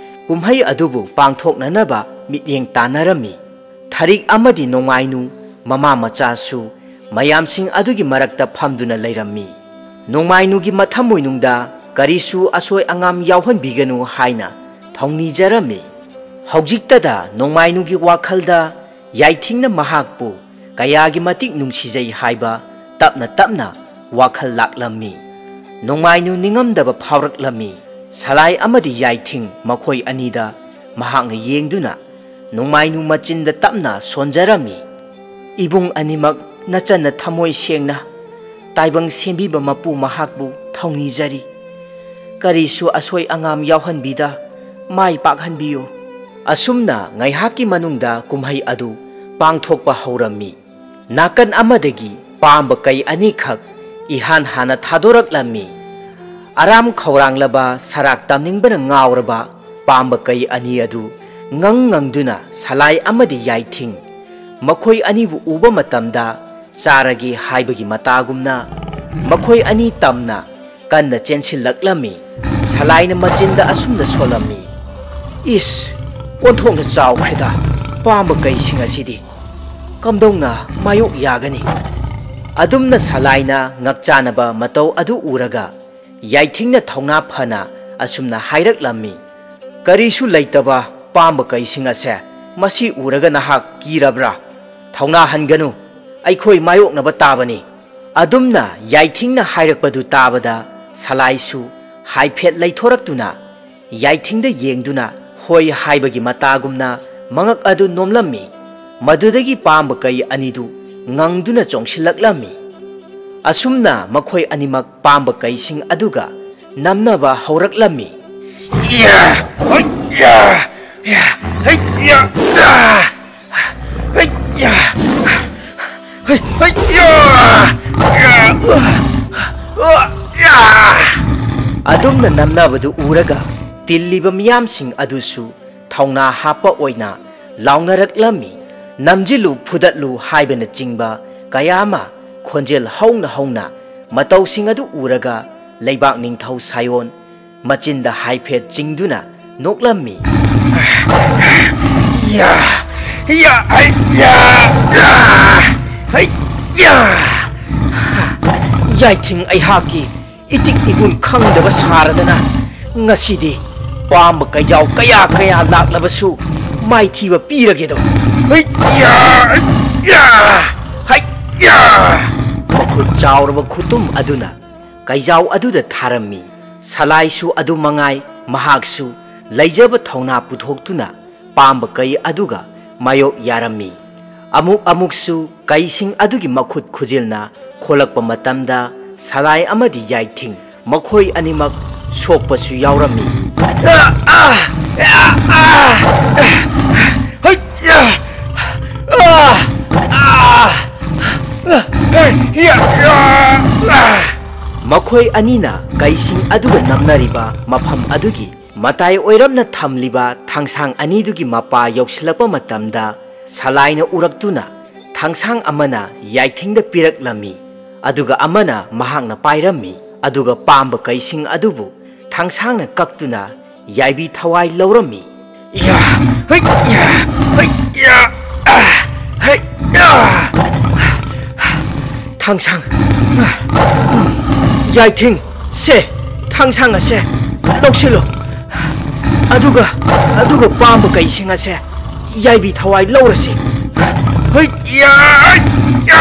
ꯀꯨꯝꯍꯩ ꯑꯗꯨꯕꯨ ꯄꯥꯡꯊꯣꯛꯅꯅꯕ ꯃꯤꯠꯌꯦꯡ ꯇꯥꯟꯅꯔꯝꯃꯤ꯫ ꯊꯔꯤꯛ ꯑꯃꯗꯤ ꯅꯣꯡꯃꯥꯏꯅꯨ ꯃꯃꯥ ꯃꯆꯥꯁꯨ ꯃꯌꯥꯝꯁꯤꯡ ꯑꯗꯨꯒꯤ ꯃꯔꯛꯇ ꯐꯝꯗꯨꯅ ꯂꯩꯔꯝꯃꯤ꯫ ꯅꯣꯡꯃꯥꯏꯅꯨꯒꯤ ꯃꯊꯃꯣꯏꯅꯨꯡꯗ ꯀꯔꯤꯁꯨ ꯑꯁꯣꯏ ꯑꯉꯥꯝ ꯌꯥꯎꯍꯟꯕꯤꯒꯅꯨ ꯍꯥꯏꯅ ꯊꯧꯅꯤꯖꯔꯝꯃꯤ꯫ ꯍꯧꯖꯤꯛꯇꯗ ꯅꯣꯡꯃꯥꯏꯅꯨꯒꯤ ꯋꯥꯈꯜꯗ ꯌꯥꯏꯊꯤꯡꯅ ꯃꯍꯥꯛꯄꯨ ꯀꯌꯥꯒꯤ ꯃꯇꯤꯛ ꯅꯨꯡꯁꯤꯖꯩ ꯍꯥꯏꯕ ꯇꯞꯅ ꯇꯞꯅ ꯋꯥꯈꯜ ꯂꯥꯛꯂꯝꯃꯤ꯫ ꯅꯣꯡꯃꯥꯏꯅꯨ ꯅꯤꯡꯉꯝꯗꯕ ꯐꯥꯎꯔꯛꯂꯝꯃꯤ꯫ ꯁꯂꯥꯏ ꯑꯃꯗꯤ ꯌꯥꯏꯊꯤꯡ ꯃꯈꯣꯏ ꯑꯅꯤꯗ ꯃꯍꯥꯛꯅ ꯌꯦꯡꯗꯨꯅ ꯅꯣꯡꯃꯥꯏꯅꯨ ꯃꯆꯤꯟꯗ ꯇꯞꯅ ꯁꯣꯟꯖꯔꯝꯃꯤ꯫ "ꯏꯕꯨꯡ ꯑꯅꯤꯃꯛ ꯅꯆꯟꯅ ꯊꯃꯣꯏ ꯁꯦꯡꯅ ꯇꯥꯏꯕꯪ ꯁꯦꯝꯕꯤꯕ ꯃꯄꯨ ꯃꯍꯥꯛꯄꯨ ꯊꯧꯅꯤꯖꯔꯤ꯫ ꯀꯔꯤꯁꯨ ꯑꯁꯣꯏ ꯑꯉꯥꯝ ꯌꯥꯎꯍꯟꯕꯤꯗ ꯃꯥꯏ ꯄꯥꯛꯍꯟꯕꯤꯌꯨ"꯫ ꯑꯁꯨꯝꯅ ꯉꯥꯏꯍꯥꯛꯀꯤ ꯃꯅꯨꯡꯗ ꯀꯨꯝꯍꯩ ꯑꯗꯨ ꯄꯥꯡꯊꯣꯛꯄ ꯍꯧꯔꯝꯃꯤ꯫ ꯅꯥꯀꯟ ꯑꯃꯗꯒꯤ ꯄꯥꯝꯕ ꯀꯩ ꯑꯅꯤꯈꯛ ꯏꯍꯥꯟ ꯍꯥꯟꯅ ꯊꯥꯗꯣꯔꯛꯂꯝꯃꯤ꯫ ꯑꯔꯥꯝ ꯈꯧꯔꯥꯡꯂꯕ, ꯁꯔꯥꯛ ꯇꯝꯅꯤꯡꯕꯅ ꯉꯥꯎꯔꯕ ꯄꯥꯝꯕ ꯀꯩ ꯑꯅꯤ ꯑꯗꯨ ꯉꯪ ꯉꯪꯗꯨꯅ ꯁꯂꯥꯏ ꯑꯃꯗꯤ ꯌꯥꯏꯊꯤꯡ ꯃꯈꯣꯏ ꯑꯅꯤꯕꯨ ꯎꯕ ꯃꯇꯝꯗ, ꯆꯥꯔꯒꯦ ꯍꯥꯏꯕꯒꯤ ꯃꯇꯥꯒꯨꯝꯅ ꯃꯈꯣꯏ ꯑꯅꯤ ꯇꯝꯅ ꯀꯟꯅ ꯆꯦꯟꯁꯤꯜꯂꯛꯂꯝꯃꯤ꯫ ꯁꯂꯥꯏꯅ ꯃꯆꯤꯟꯗ ꯑꯁꯨꯝꯅ ꯁꯣꯜꯂꯝꯃꯤ, "ꯏꯁ, ꯑꯣꯟꯊꯣꯛꯅ ꯆꯥꯎꯈ꯭ꯔꯦꯗ ꯄꯥꯝꯕ ꯀꯩꯁꯤꯡ ꯑꯁꯤꯗꯤ꯫ ꯀꯝꯗꯧꯅ ꯃꯥꯌꯣꯛ ꯌꯥꯒꯅꯤ?" ꯑꯗꯨꯝꯅ ꯁꯂꯥꯏꯅ ꯉꯛꯆꯥꯅꯕ ꯃꯇꯧ ꯑꯗꯨ ꯎꯔꯒ ꯌꯥꯏꯊꯤꯡꯅ ꯊꯧꯅꯥ ꯐꯅ ꯑꯁꯨꯝꯅ ꯍꯥꯏꯔꯛꯂꯝꯃꯤ, "ꯀꯔꯤꯁꯨ ꯂꯩꯇꯕ ꯄꯥꯝꯕ ꯀꯩꯁꯤꯡ ꯑꯁꯦ ꯃꯁꯤ ꯎꯔꯒ ꯅꯍꯥꯛ ꯀꯤꯔꯕ꯭ꯔꯥ? ꯊꯧꯅꯥ ꯍꯟꯒꯅꯨ, ꯑꯩꯈꯣꯏ ꯃꯥꯌꯣꯛꯅꯕ ꯇꯥꯕꯅꯤ"꯫ ꯑꯗꯨꯝꯅ ꯌꯥꯏꯊꯤꯡꯅ ꯍꯥꯏꯔꯛꯄꯗꯨ ꯇꯥꯕꯗ ꯁꯂꯥꯏꯁꯨ ꯍꯥꯏꯐꯦꯠ ꯂꯩꯊꯣꯔꯛꯇꯨꯅ ꯌꯥꯏꯊꯤꯡꯗ ꯌꯦꯡꯗꯨꯅ ꯍꯣꯏ ꯍꯥꯏꯕꯒꯤ ꯃꯇꯥꯒꯨꯝꯅ ꯃꯉꯛ ꯑꯗꯨ ꯅꯣꯝꯂꯝꯃꯤ꯫ ꯃꯗꯨꯗꯒꯤ ꯄꯥꯝꯕ ꯀꯩ ꯑꯅꯤꯗꯨ ꯉꯪꯗꯨꯅ ꯆꯣꯡꯁꯤꯜꯂꯛꯂꯝꯃꯤ꯫ ꯑꯁꯨꯝꯅ ꯃꯈꯣꯏ ꯑꯅꯤꯃꯛ ꯄꯥꯝꯕ ꯀꯩꯁꯤꯡ ꯑꯗꯨꯒ ꯅꯝꯅꯕ ꯍꯧꯔꯛꯂꯝꯃꯤ꯫ ꯌꯥ! ꯍꯣꯏ! ꯌꯥ! ꯌꯥ! ꯍꯩ! ꯌꯥ! ꯌꯥ! ꯍꯩ! ꯌꯥ! ꯍꯩ! ꯍꯩ! ꯌꯥ! ꯌꯥ! ꯌꯥ! ꯑꯗꯨꯝꯅ ꯅꯝꯅꯕꯗꯨ ꯎꯔꯒ ꯇꯤꯜꯂꯤꯕ ꯃꯤꯌꯥꯝꯁꯤꯡ ꯑꯗꯨꯁꯨ ꯊꯧꯅꯥ ꯍꯥꯞꯄ ꯑꯣꯏꯅ ꯂꯥꯎꯅꯔꯛꯂꯝꯃꯤ꯫ "ꯅꯝꯖꯤꯜꯂꯨ, ꯐꯨꯗꯠꯂꯨ" ꯍꯥꯏꯕꯅꯆꯤꯡꯕ ꯀꯌꯥ ꯑꯃ ꯈꯣꯟꯖꯦꯜ ꯍꯧꯅ ꯍꯧꯅ ꯃꯇꯧꯁꯤꯡ ꯑꯗꯨ ꯎꯔꯒ ꯂꯩꯕꯥꯛ ꯅꯤꯡꯊꯧ ꯁꯥꯌꯣꯟ ꯃꯆꯤꯟꯗ ꯍꯥꯏꯐꯦꯠ ꯆꯤꯡꯗꯨꯅ ꯅꯣꯛꯂꯝꯃꯤ꯫ ꯌꯥ! ꯌꯥ! ꯍꯩ! ꯌꯥ! ꯌꯥ! ꯌꯥꯏꯊꯤꯡ ꯑꯩꯍꯥꯛꯀꯤ ꯏꯇꯤꯛ ꯏꯒꯨꯟ ꯈꯪꯗꯕ ꯁꯥꯔꯗꯅ ꯉꯁꯤꯗꯤ ꯄꯥꯝꯕ ꯀꯩꯖꯥꯎ ꯀꯌꯥ ꯀꯌꯥ ꯂꯥꯛꯂꯕꯁꯨ ꯃꯥꯏꯊꯤꯕ ꯄꯤꯔꯒꯦꯗꯣ꯫ ꯍꯩ! ꯌꯥ! ꯌꯥ! ꯍꯩ! ꯌꯥ! ꯃꯈꯨꯠ ꯆꯥꯎꯔꯕ ꯈꯨꯇꯨꯝ ꯑꯗꯨꯅ ꯀꯩꯖꯥꯎ ꯑꯗꯨꯗ ꯊꯥꯔꯝꯃꯤ꯫ ꯁꯂꯥꯏꯁꯨ ꯑꯗꯨ ꯃꯉꯥꯏ, ꯃꯍꯥꯛꯁꯨ ꯂꯩꯖꯕ ꯊꯧꯅꯥ ꯄꯨꯊꯣꯛꯇꯨꯅ ꯄꯥꯝꯕ ꯀꯩ ꯑꯗꯨꯒ ꯃꯥꯌꯣꯛ ꯌꯥꯔꯝꯃꯤ꯫ ꯑꯃꯨꯛ ꯑꯃꯨꯛꯁꯨ ꯀꯩꯁꯤꯡ ꯑꯗꯨꯒꯤ ꯃꯈꯨꯠ ꯈꯨꯖꯤꯜꯅ ꯈꯣꯂꯛꯄ ꯃꯇꯝꯗ ꯁꯂꯥꯏ ꯑꯃꯗꯤ ꯌꯥꯏꯊꯤꯡ ꯃꯈꯣꯏ ꯑꯅꯤꯃꯛ ꯁꯣꯛꯄꯁꯨ ꯌꯥꯎꯔꯝꯃꯤ꯫ ꯑꯥ! ꯑꯥ! ꯑꯥ! ꯑꯥ! ꯍꯩ! ꯑꯥ! ꯑꯥ! ꯑꯥ! ꯃꯈꯣꯏ ꯑꯅꯤꯅ ꯀꯩꯁꯤꯡ ꯑꯗꯨꯒ ꯅꯝꯅꯔꯤꯕ ꯃꯐꯝ ꯑꯗꯨꯒꯤ ꯃꯇꯥꯏ ꯑꯣꯏꯔꯞꯅ ꯊꯝꯂꯤꯕ ꯊꯥꯡꯁꯥꯡ ꯑꯅꯤꯗꯨꯒꯤ ꯃꯄꯥ ꯌꯧꯁꯤꯜꯂꯛꯄ ꯃꯇꯝꯗ, ꯁꯂꯥꯏꯅ ꯎꯔꯛꯇꯨꯅ ꯊꯥꯡꯁꯥꯡ ꯑꯃꯅ ꯌꯥꯏꯊꯤꯡꯗ ꯄꯤꯔꯛꯂꯝꯃꯤ, ꯑꯗꯨꯒ ꯑꯃꯅ ꯃꯍꯥꯛꯅ ꯄꯥꯏꯔꯝꯃꯤ, ꯑꯗꯨꯒ ꯄꯥꯝꯕ ꯀꯩꯁꯤꯡ ꯑꯗꯨꯕꯨ ꯊꯥꯡꯁꯥꯡꯅ ꯀꯛꯇꯨꯅ ꯌꯥꯏꯕꯤ ꯊꯋꯥꯏ ꯂꯧꯔꯝꯃꯤ꯫ ꯌꯥ! ꯍꯩ! ꯌꯥ! ꯍꯩ! ꯌꯥ! ꯑꯥ! ꯍꯩ! ꯌꯥ! ꯊꯥꯡꯁꯥꯡ, ꯌꯥꯏꯊꯤꯡ, ꯁꯦ, ꯊꯥꯡꯁꯥꯡ ꯑꯁꯦ ꯂꯧꯁꯤꯜꯂꯨ꯫ ꯑꯗꯨꯒ, ꯑꯗꯨꯒ ꯄꯥꯝꯕ ꯀꯩꯁꯤꯡ ꯑꯁꯦ ꯌꯥꯏꯕꯤ ꯊꯋꯥꯏ ꯂꯧꯔꯁꯤ꯫ ꯍꯩ! ꯌꯥ! ꯌꯥ!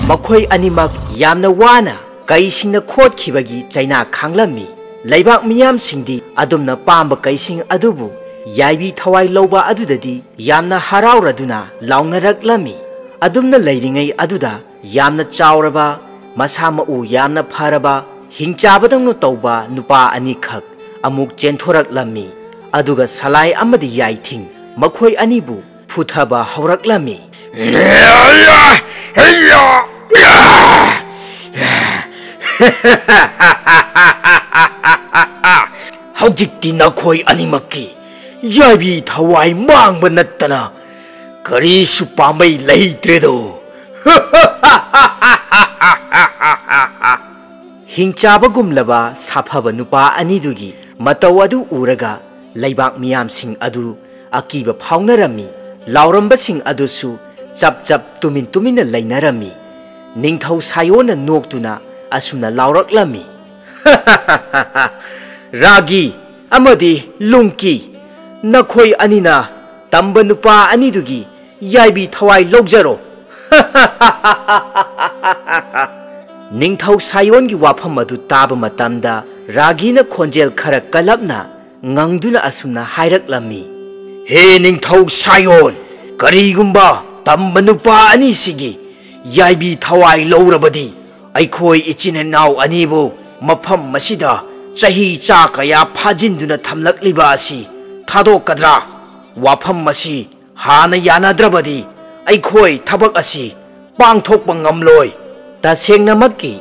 ꯃꯈꯣꯏ ꯑꯅꯤꯃꯛ ꯌꯥꯝꯅ ꯋꯥꯅ ꯀꯩꯁꯤꯡꯅ ꯈꯣꯠꯈꯤꯕꯒꯤ ꯆꯩꯅꯥ ꯈꯥꯡꯂꯝꯃꯤ꯫ ꯂꯩꯕꯥꯛ ꯃꯤꯌꯥꯝꯁꯤꯡꯗꯤ ꯑꯗꯨꯝꯅ ꯄꯥꯝꯕ ꯀꯩꯁꯤꯡ ꯑꯗꯨꯕꯨ ꯌꯥꯏꯕꯤ ꯊꯋꯥꯏ ꯂꯧꯕ ꯑꯗꯨꯗꯗꯤ ꯌꯥꯝꯅ ꯍꯔꯥꯎꯔꯗꯨꯅ ꯂꯥꯎꯅꯔꯛꯂꯝꯃꯤ꯫ ꯑꯗꯨꯝꯅ ꯂꯩꯔꯤꯉꯩ ꯑꯗꯨꯗ ꯌꯥꯝꯅ ꯆꯥꯎꯔꯕ, ꯃꯁꯥ ꯃꯎ ꯌꯥꯝꯅ ꯐꯔꯕ, ꯍꯤꯡꯆꯥꯕꯗꯧꯅ ꯇꯧꯕ ꯅꯨꯄꯥ ꯑꯅꯤꯈꯛ ꯑꯃꯨꯛ ꯆꯦꯟꯊꯣꯔꯛꯂꯝꯃꯤ꯫ ꯑꯗꯨꯒ ꯁꯂꯥꯏ ꯑꯃꯗꯤ ꯌꯥꯏꯊꯤꯡ ꯃꯈꯣꯏ ꯑꯅꯤꯕꯨ ꯐꯨꯊꯕ ꯍꯧꯔꯛꯂꯝꯃꯤ꯫ ꯍꯧꯖꯤꯛꯇꯤ ꯅꯈꯣꯏ ꯑꯅꯤꯃꯛꯀꯤ ꯌꯥꯏꯕꯤ ꯊꯋꯥꯏ ꯃꯥꯡꯕ ꯅꯠꯇꯅ ꯀꯔꯤꯁꯨ ꯄꯥꯝꯕꯩ ꯂꯩꯇ꯭ꯔꯦꯗꯣ꯫ ꯍꯤꯡꯆꯥꯕꯒꯨꯝꯂꯕ ꯁꯥꯐꯕ ꯅꯨꯄꯥ ꯑꯅꯤꯗꯨꯒꯤ ꯃꯇꯧ ꯑꯗꯨ ꯎꯔꯒ ꯂꯩꯕꯥꯛ ꯃꯤꯌꯥꯝꯁꯤꯡ ꯑꯗꯨ ꯑꯀꯤꯕ ꯐꯥꯎꯅꯔꯝꯃꯤ꯫ ꯂꯥꯎꯔꯝꯕꯁꯤꯡ ꯑꯗꯨꯁꯨ ꯆꯞ ꯆꯞ ꯇꯨꯃꯤꯟ ꯇꯨꯃꯤꯟꯅ ꯂꯩꯅꯔꯝꯃꯤ꯫ ꯅꯤꯡꯊꯧ ꯁꯥꯌꯣꯟꯅ ꯅꯣꯛꯇꯨꯅ ꯑꯁꯨꯝꯅ ꯂꯥꯎꯔꯛꯂꯝꯃꯤ, "ꯔꯥꯒꯤ ꯑꯃꯗꯤ ꯂꯨꯡꯀꯤ, ꯅꯈꯣꯏ ꯑꯅꯤꯅ ꯇꯝꯕ ꯅꯨꯄꯥ ꯑꯅꯤꯗꯨꯒꯤ ꯌꯥꯏꯕꯤ ꯊꯋꯥꯏ ꯂꯧꯖꯔꯣ!" ꯅꯤꯡꯊꯧ ꯁꯥꯌꯣꯟꯒꯤ ꯋꯥꯐꯝ ꯑꯗꯨ ꯇꯥꯕ ꯃꯇꯝꯗ ꯔꯥꯒꯤꯅ ꯈꯣꯟꯖꯦꯜ ꯈꯔ ꯀꯜꯂꯞꯅ ꯉꯪꯗꯨꯅ ꯑꯁꯨꯝꯅ ꯍꯥꯏꯔꯛꯂꯝꯃꯤ, "ꯍꯦ ꯅꯤꯡꯊꯧ ꯁꯥꯌꯣꯟ, ꯀꯔꯤꯒꯨꯝꯕ ꯇꯝꯕ ꯅꯨꯄꯥ ꯑꯅꯤꯁꯤꯒꯤ ꯌꯥꯏꯕꯤ ꯊꯋꯥꯏ ꯂꯧꯔꯕꯗꯤ, ꯑꯩꯈꯣꯏ ꯏꯆꯤꯟ ꯏꯅꯥꯎ ꯑꯅꯤꯕꯨ ꯃꯐꯝ ꯑꯁꯤꯗ ꯆꯍꯤ ꯆꯥ ꯀꯌꯥ ꯐꯥꯖꯤꯟꯗꯨꯅ ꯊꯝꯂꯛꯂꯤꯕ ꯑꯁꯤ ꯊꯥꯗꯣꯛꯀꯗ꯭ꯔꯥ? ꯋꯥꯐꯝ ꯑꯁꯤ ꯍꯥꯟꯅ ꯌꯥꯅꯗ꯭ꯔꯕꯗꯤ ꯑꯩꯈꯣꯏ ꯊꯕꯛ ꯑꯁꯤ ꯄꯥꯡꯊꯣꯛꯄ ꯉꯝꯂꯣꯏ꯫" ꯇꯁꯦꯡꯅꯃꯛꯀꯤ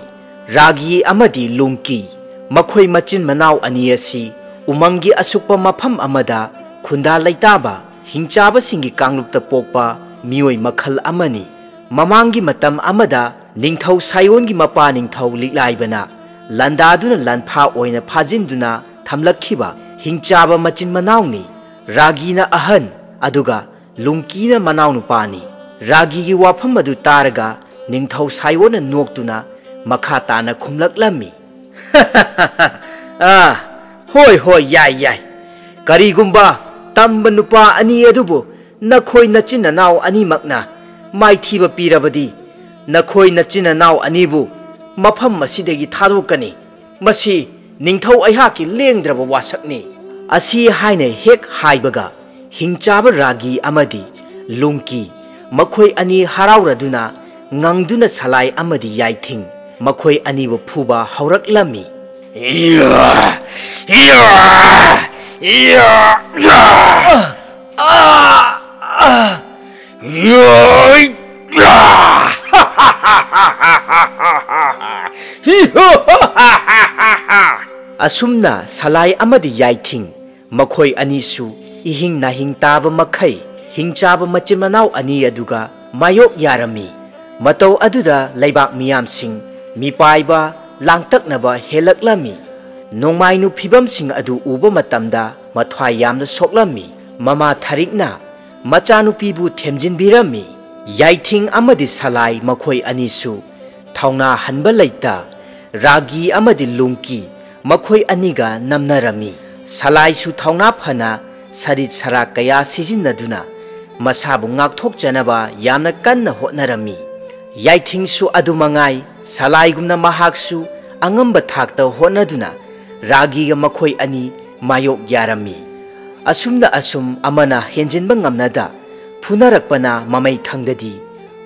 ꯔꯥꯒꯤ ꯑꯃꯗꯤ ꯂꯨꯡꯀꯤ, ꯃꯈꯣꯏ ꯃꯆꯤꯟ ꯃꯅꯥꯎ ꯑꯅꯤ ꯑꯁꯤ ꯎꯃꯪꯒꯤ ꯑꯁꯨꯛꯄ ꯃꯐꯝ ꯑꯃꯗ ꯈꯨꯟꯗꯥ ꯂꯩꯇꯥꯕ ꯍꯤꯡꯆꯥꯕꯁꯤꯡꯒꯤ ꯀꯥꯡꯂꯨꯞꯇ ꯄꯣꯛꯄ ꯃꯤꯑꯣꯏ ꯃꯈꯜ ꯑꯃꯅꯤ꯫ ꯃꯃꯥꯡꯒꯤ ꯃꯇꯝ ꯑꯃꯗ ꯅꯤꯡꯊꯧ ꯁꯥꯌꯣꯟꯒꯤ ꯃꯄꯥ ꯅꯤꯡꯊꯧ ꯂꯤꯛꯂꯥꯏꯕꯅ ꯂꯥꯟꯗꯥꯗꯨꯅ ꯂꯥꯟꯐꯥ ꯑꯣꯏꯅ ꯐꯥꯖꯤꯟꯗꯨꯅ ꯊꯝꯂꯛꯈꯤꯕ ꯍꯤꯡꯆꯥꯕ ꯃꯆꯤꯟ ꯃꯅꯥꯎꯅꯤ꯫ ꯔꯥꯒꯤꯅ ꯑꯍꯟ, ꯑꯗꯨꯒ ꯂꯨꯡꯀꯤꯅ ꯃꯅꯥꯎꯅꯨꯄꯥꯅꯤ꯫ ꯔꯥꯒꯤꯒꯤ ꯋꯥꯐꯝ ꯑꯗꯨ ꯇꯥꯔꯒ ꯅꯤꯡꯊꯧ ꯁꯥꯌꯣꯟꯅ ꯅꯣꯛꯇꯨꯅ ꯃꯈꯥ ꯇꯥꯅ ꯈꯨꯝꯂꯛꯂꯝꯃꯤ, "ꯑꯥ, ꯍꯣꯏ, ꯍꯣꯏ, ꯌꯥꯏ, ꯌꯥꯏ꯫ ꯀꯔꯤꯒꯨꯝꯕ ꯇꯝꯕ ꯅꯨꯄꯥ ꯑꯅꯤ ꯑꯗꯨꯕꯨ ꯅꯈꯣꯏ ꯅꯆꯤꯟ ꯅꯅꯥꯎ ꯑꯅꯤꯃꯛꯅ ꯃꯥꯏꯊꯤꯕ ꯄꯤꯔꯕꯗꯤ, ꯅꯈꯣꯏ ꯅꯆꯤꯟ ꯅꯅꯥꯎ ꯑꯅꯤꯕꯨ ꯃꯐꯝ ꯑꯁꯤꯗꯒꯤ ꯊꯥꯗꯣꯛꯀꯅꯤ꯫ ꯃꯁꯤ ꯅꯤꯡꯊꯧ ꯑꯩꯍꯥꯛꯀꯤ ꯂꯦꯡꯗ꯭ꯔꯕ ꯋꯥꯁꯛꯅꯤ꯫" ꯑꯁꯤ ꯍꯥꯏꯅ ꯍꯦꯛ ꯍꯥꯏꯕꯒ, ꯍꯤꯡꯆꯥꯕ ꯔꯥꯒꯤ ꯑꯃꯗꯤ ꯂꯨꯡꯀꯤ, ꯃꯈꯣꯏ ꯑꯅꯤ ꯍꯔꯥꯎꯔꯗꯨꯅ ꯉꯪꯗꯨꯅ ꯁꯂꯥꯏ ꯑꯃꯗꯤ ꯌꯥꯏꯊꯤꯡ, ꯃꯈꯣꯏ ꯑꯅꯤꯕꯨ ꯐꯨꯕ ꯍꯧꯔꯛꯂꯝꯃꯤ꯫ ꯏꯌꯥ! ꯏꯌꯥ! ꯏꯌꯥ! ꯑꯥ! ꯑꯥ! ꯑꯥ! ꯌꯣꯏ! ꯑꯁꯨꯝꯅ ꯁꯂꯥꯏ ꯑꯃꯗꯤ ꯌꯥꯏꯊꯤꯡ, ꯃꯈꯣꯏ ꯑꯅꯤꯁꯨ ꯏꯍꯤꯡ ꯅꯥꯍꯤꯡ ꯇꯥꯕ ꯃꯈꯩ ꯍꯤꯡꯆꯥꯕ ꯃꯆꯤꯟ ꯃꯅꯥꯎ ꯑꯅꯤ ꯑꯗꯨꯒ ꯃꯥꯌꯣꯛ ꯌꯥꯔꯝꯃꯤ꯫ ꯃꯇꯧ ꯑꯗꯨꯗ ꯂꯩꯕꯥꯛ ꯃꯤꯌꯥꯝꯁꯤꯡ ꯃꯤꯄꯥꯏꯕ ꯂꯥꯡꯇꯛꯅꯕ ꯍꯦꯜꯂꯛꯂꯝꯃꯤ꯫ ꯅꯣꯡꯃꯥꯏꯅꯨ ꯐꯤꯕꯝꯁꯤꯡ ꯑꯗꯨ ꯎꯕ ꯃꯇꯝꯗ ꯃꯊ꯭ꯋꯥꯏ ꯌꯥꯝꯅ ꯁꯣꯛꯂꯝꯃꯤ꯫ ꯃꯃꯥ ꯊꯔꯤꯛꯅ ꯃꯆꯥꯅꯨꯄꯤꯕꯨ ꯊꯦꯝꯖꯤꯟꯕꯤꯔꯝꯃꯤ꯫ ꯌꯥꯏꯊꯤꯡ ꯑꯃꯗꯤ ꯁꯂꯥꯏ ꯃꯈꯣꯏ ꯑꯅꯤꯁꯨ ꯊꯧꯅꯥ ꯍꯟꯕ ꯂꯩꯇ ꯔꯥꯒꯤ ꯑꯃꯗꯤ ꯂꯨꯡꯀꯤ ꯃꯈꯣꯏ ꯑꯅꯤꯒ ꯅꯝꯅꯔꯝꯃꯤ꯫ ꯁꯂꯥꯏꯁꯨ ꯊꯧꯅꯥ ꯐꯅ ꯁꯔꯤꯠ ꯁꯔꯥꯛ ꯀꯌꯥ ꯁꯤꯖꯤꯟꯅꯗꯨꯅ ꯃꯁꯥꯕꯨ ꯉꯥꯛꯊꯣꯛꯆꯅꯕ ꯌꯥꯝꯅ ꯀꯟꯅ ꯍꯣꯠꯅꯔꯝꯃꯤ꯫ ꯌꯥꯏꯊꯤꯡꯁꯨ ꯑꯗꯨꯃꯉꯥꯏ, ꯁꯂꯥꯏꯒꯨꯝꯅ ꯃꯍꯥꯛꯁꯨ ꯑꯉꯝꯕ ꯊꯥꯛꯇ ꯍꯣꯠꯅꯗꯨꯅ ꯔꯥꯒꯤꯒ ꯃꯈꯣꯏ ꯑꯅꯤ ꯃꯥꯌꯣꯛ ꯌꯥꯔꯝꯃꯤ꯫ ꯑꯁꯨꯝꯅ ꯑꯁꯨꯝ ꯑꯃꯅ ꯍꯦꯟꯖꯤꯟꯕ ꯉꯝꯅꯗ ꯐꯨꯅꯔꯛꯄꯅ ꯃꯃꯩ ꯊꯪꯗꯗꯤ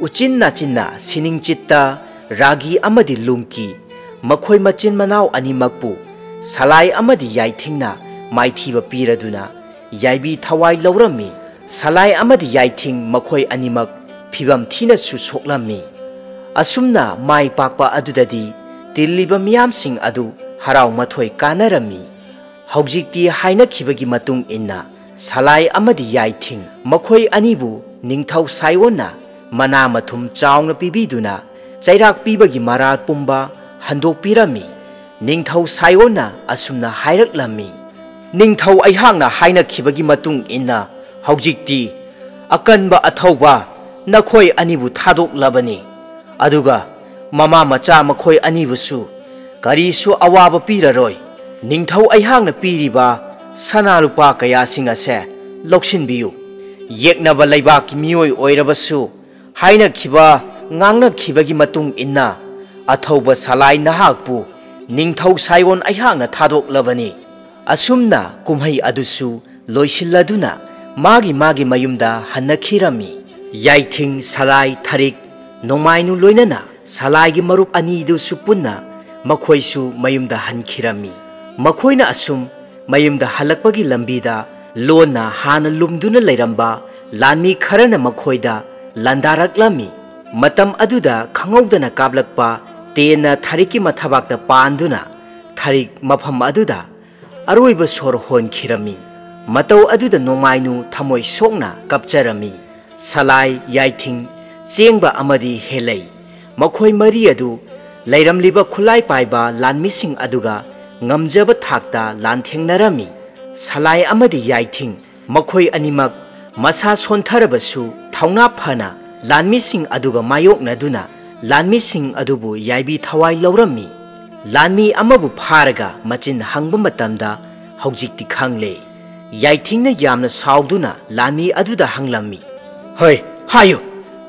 ꯎꯆꯤꯟ ꯅꯥꯆꯤꯟꯅ ꯁꯤꯅꯤꯡꯆꯤꯠꯇ ꯔꯥꯒꯤ ꯑꯃꯗꯤ ꯂꯨꯡꯀꯤ ꯃꯈꯣꯏ ꯃꯆꯤꯟ ꯃꯅꯥꯎ ꯑꯅꯤꯃꯛꯄꯨ ꯁꯂꯥꯏ ꯑꯃꯗꯤ ꯌꯥꯏꯊꯤꯡꯅ ꯃꯥꯏꯊꯤꯕ ꯄꯤꯔꯗꯨꯅ ꯌꯥꯏꯕꯤ ꯊꯋꯥꯏ ꯂꯧꯔꯝꯃꯤ꯫ ꯁꯂꯥꯏ ꯑꯃꯗꯤ ꯌꯥꯏꯊꯤꯡ ꯃꯈꯣꯏ ꯑꯅꯤꯃꯛ ꯐꯤꯚꯝ ꯊꯤꯅꯁꯨ ꯁꯣꯛꯂꯝꯃꯤ꯫ ꯑꯁꯨꯝꯅ ꯃꯥꯏ ꯄꯥꯛꯄ ꯑꯗꯨꯗꯗꯤ ꯇꯤꯜꯂꯤꯕ ꯃꯤꯌꯥꯝꯁꯤꯡ ꯑꯗꯨ ꯍꯔꯥꯎ ꯃꯊꯣꯏ ꯀꯥꯅꯔꯝꯃꯤ꯫ ꯍꯧꯖꯤꯛꯇꯤ ꯍꯥꯏꯅꯈꯤꯕꯒꯤ ꯃꯇꯨꯡ ꯏꯟꯅ ꯁꯂꯥꯏ ꯑꯃꯗꯤ ꯌꯥꯏꯊꯤꯡ ꯃꯈꯣꯏ ꯑꯅꯤꯕꯨ ꯅꯤꯡꯊꯧ ꯁꯥꯏꯑꯣꯟꯅ ꯃꯅꯥ ꯃꯊꯨꯝ ꯆꯥꯎꯅ ꯄꯤꯕꯤꯗꯨꯅ ꯆꯩꯔꯥꯛ ꯄꯤꯕꯒꯤ ꯃꯔꯥꯜ ꯄꯨꯝꯕ ꯍꯟꯗꯣꯛꯄꯤꯔꯝꯃꯤ꯫ ꯅꯤꯡꯊꯧ ꯁꯥꯏꯑꯣꯟꯅ ꯑꯁꯨꯝꯅ ꯍꯥꯏꯔꯛꯂꯝꯃꯤ, "ꯅꯤꯡꯊꯧ ꯑꯩꯍꯥꯛꯅ ꯍꯥꯏꯅꯈꯤꯕꯒꯤ ꯃꯇꯨꯡ ꯏꯟꯅ ꯍꯧꯖꯤꯛꯇꯤ ꯑꯀꯟꯕ ꯑꯊꯧꯕ ꯅꯈꯣꯏ ꯑꯅꯤꯕꯨ ꯊꯥꯗꯣꯛꯂꯕꯅꯤ꯫ ꯑꯗꯨꯒ ꯃꯃꯥ ꯃꯆꯥ ꯃꯈꯣꯏ ꯑꯅꯤꯕꯨꯁꯨ ꯀꯔꯤꯁꯨ ꯑꯋꯥꯕ ꯄꯤꯔꯔꯣꯏ꯫ ꯅꯤꯡꯊꯧ ꯑꯩꯍꯥꯛꯅ ꯄꯤꯔꯤꯕ ꯁꯅꯥ ꯂꯨꯄꯥ ꯀꯌꯥꯁꯤꯡ ꯑꯁꯦ ꯂꯧꯁꯤꯟꯕꯤꯌꯨ꯫ ꯌꯦꯛꯅꯕ ꯂꯩꯕꯥꯛꯀꯤ ꯃꯤꯑꯣꯏ ꯑꯣꯏꯔꯕꯁꯨ ꯍꯥꯏꯅꯈꯤꯕ ꯉꯥꯡꯅꯈꯤꯕꯒꯤ ꯃꯇꯨꯡ ꯏꯟꯅ ꯑꯊꯧꯕ ꯁꯂꯥꯏ ꯅꯍꯥꯛꯄꯨ ꯅꯤꯡꯊꯧ ꯁꯥꯏꯑꯣꯟ ꯑꯩꯍꯥꯛꯅ ꯊꯥꯗꯣꯛꯂꯕꯅꯤ꯫" ꯑꯁꯨꯝꯅ ꯀꯨꯝꯍꯩ ꯑꯗꯨꯁꯨ ꯂꯣꯏꯁꯤꯜꯂꯗꯨꯅ ꯃꯥꯒꯤ ꯃꯥꯒꯤ ꯃꯌꯨꯝꯗ ꯍꯟꯅꯈꯤꯔꯝꯃꯤ꯫ ꯌꯥꯏꯊꯤꯡ, ꯁꯂꯥꯏ, ꯊꯔꯤꯛ, ꯅꯣꯡꯃꯥꯏꯅꯨ ꯂꯣꯏꯅꯅ ꯁꯂꯥꯏꯒꯤ ꯃꯔꯨꯞ ꯑꯅꯤꯗꯨꯁꯨ ꯄꯨꯟꯅ ꯃꯈꯣꯏꯁꯨ ꯃꯌꯨꯝꯗ ꯍꯟꯈꯤꯔꯝꯃꯤ꯫ ꯃꯈꯣꯏꯅ ꯑꯁꯨꯝ ꯃꯌꯨꯝꯗ ꯍꯜꯂꯛꯄꯒꯤ ꯂꯝꯕꯤꯗ ꯂꯣꯟꯅ ꯍꯥꯟꯅ ꯂꯨꯝꯗꯨꯅ ꯂꯩꯔꯝꯕ ꯂꯥꯟꯃꯤ ꯈꯔꯅ ꯃꯈꯣꯏꯗ ꯂꯥꯟꯗꯥꯔꯛꯂꯝꯃꯤ꯫ ꯃꯇꯝ ꯑꯗꯨꯗ ꯈꯪꯍꯧꯗꯅ ꯀꯥꯞꯂꯛꯄ ꯇꯦꯟꯅ ꯊꯔꯤꯛꯀꯤ ꯃꯊꯕꯥꯛꯇ ꯄꯥꯟꯗꯨꯅ ꯊꯔꯤꯛ ꯃꯐꯝ ꯑꯗꯨꯗ ꯑꯔꯣꯏꯕ ꯁꯣꯔ ꯍꯣꯟꯈꯤꯔꯝꯃꯤ꯫ ꯃꯇꯧ ꯑꯗꯨꯗ ꯅꯣꯡꯃꯥꯏꯅꯨ ꯊꯃꯣꯏ ꯁꯣꯛꯅ ꯀꯞꯆꯔꯝꯃꯤ꯫ ꯁꯂꯥꯏ, ꯌꯥꯏꯊꯤꯡ, ꯆꯦꯡꯕ ꯑꯃꯗꯤ ꯍꯦꯂꯩ, ꯃꯈꯣꯏ ꯃꯔꯤ ꯑꯗꯨ ꯂꯩꯔꯝꯂꯤꯕ ꯈꯨꯠꯂꯥꯏ ꯄꯥꯏꯕ ꯂꯥꯟꯃꯤꯁꯤꯡ ꯑꯗꯨꯒ ꯉꯝꯖꯕ ꯊꯥꯛꯇ ꯂꯥꯟꯊꯦꯡꯅꯔꯝꯃꯤ꯫ ꯁꯂꯥꯏ ꯑꯃꯗꯤ ꯌꯥꯏꯊꯤꯡ ꯃꯈꯣꯏ ꯑꯅꯤꯃꯛ ꯃꯁꯥ ꯁꯣꯟꯊꯔꯕꯁꯨ ꯊꯧꯅꯥ ꯐꯅ ꯂꯥꯟꯃꯤꯁꯤꯡ ꯑꯗꯨꯒ ꯃꯥꯌꯣꯛꯅꯗꯨꯅ ꯂꯥꯟꯃꯤꯁꯤꯡ ꯑꯗꯨꯕꯨ ꯌꯥꯏꯕꯤ ꯊꯋꯥꯏ ꯂꯧꯔꯝꯃꯤ꯫ ꯂꯥꯟꯃꯤ ꯑꯃꯕꯨ ꯐꯥꯔꯒ ꯃꯆꯤꯟ ꯍꯪꯕ ꯃꯇꯝꯗ ꯍꯧꯖꯤꯛꯇꯤ ꯈꯪꯂꯦ꯫ ꯌꯥꯏꯊꯤꯡꯅ ꯌꯥꯝꯅ ꯁꯥꯎꯗꯨꯅ ꯂꯥꯟꯃꯤ ꯑꯗꯨꯗ ꯍꯪꯂꯝꯃꯤ, "ꯍꯣꯏ, ꯍꯥꯏꯌꯨ,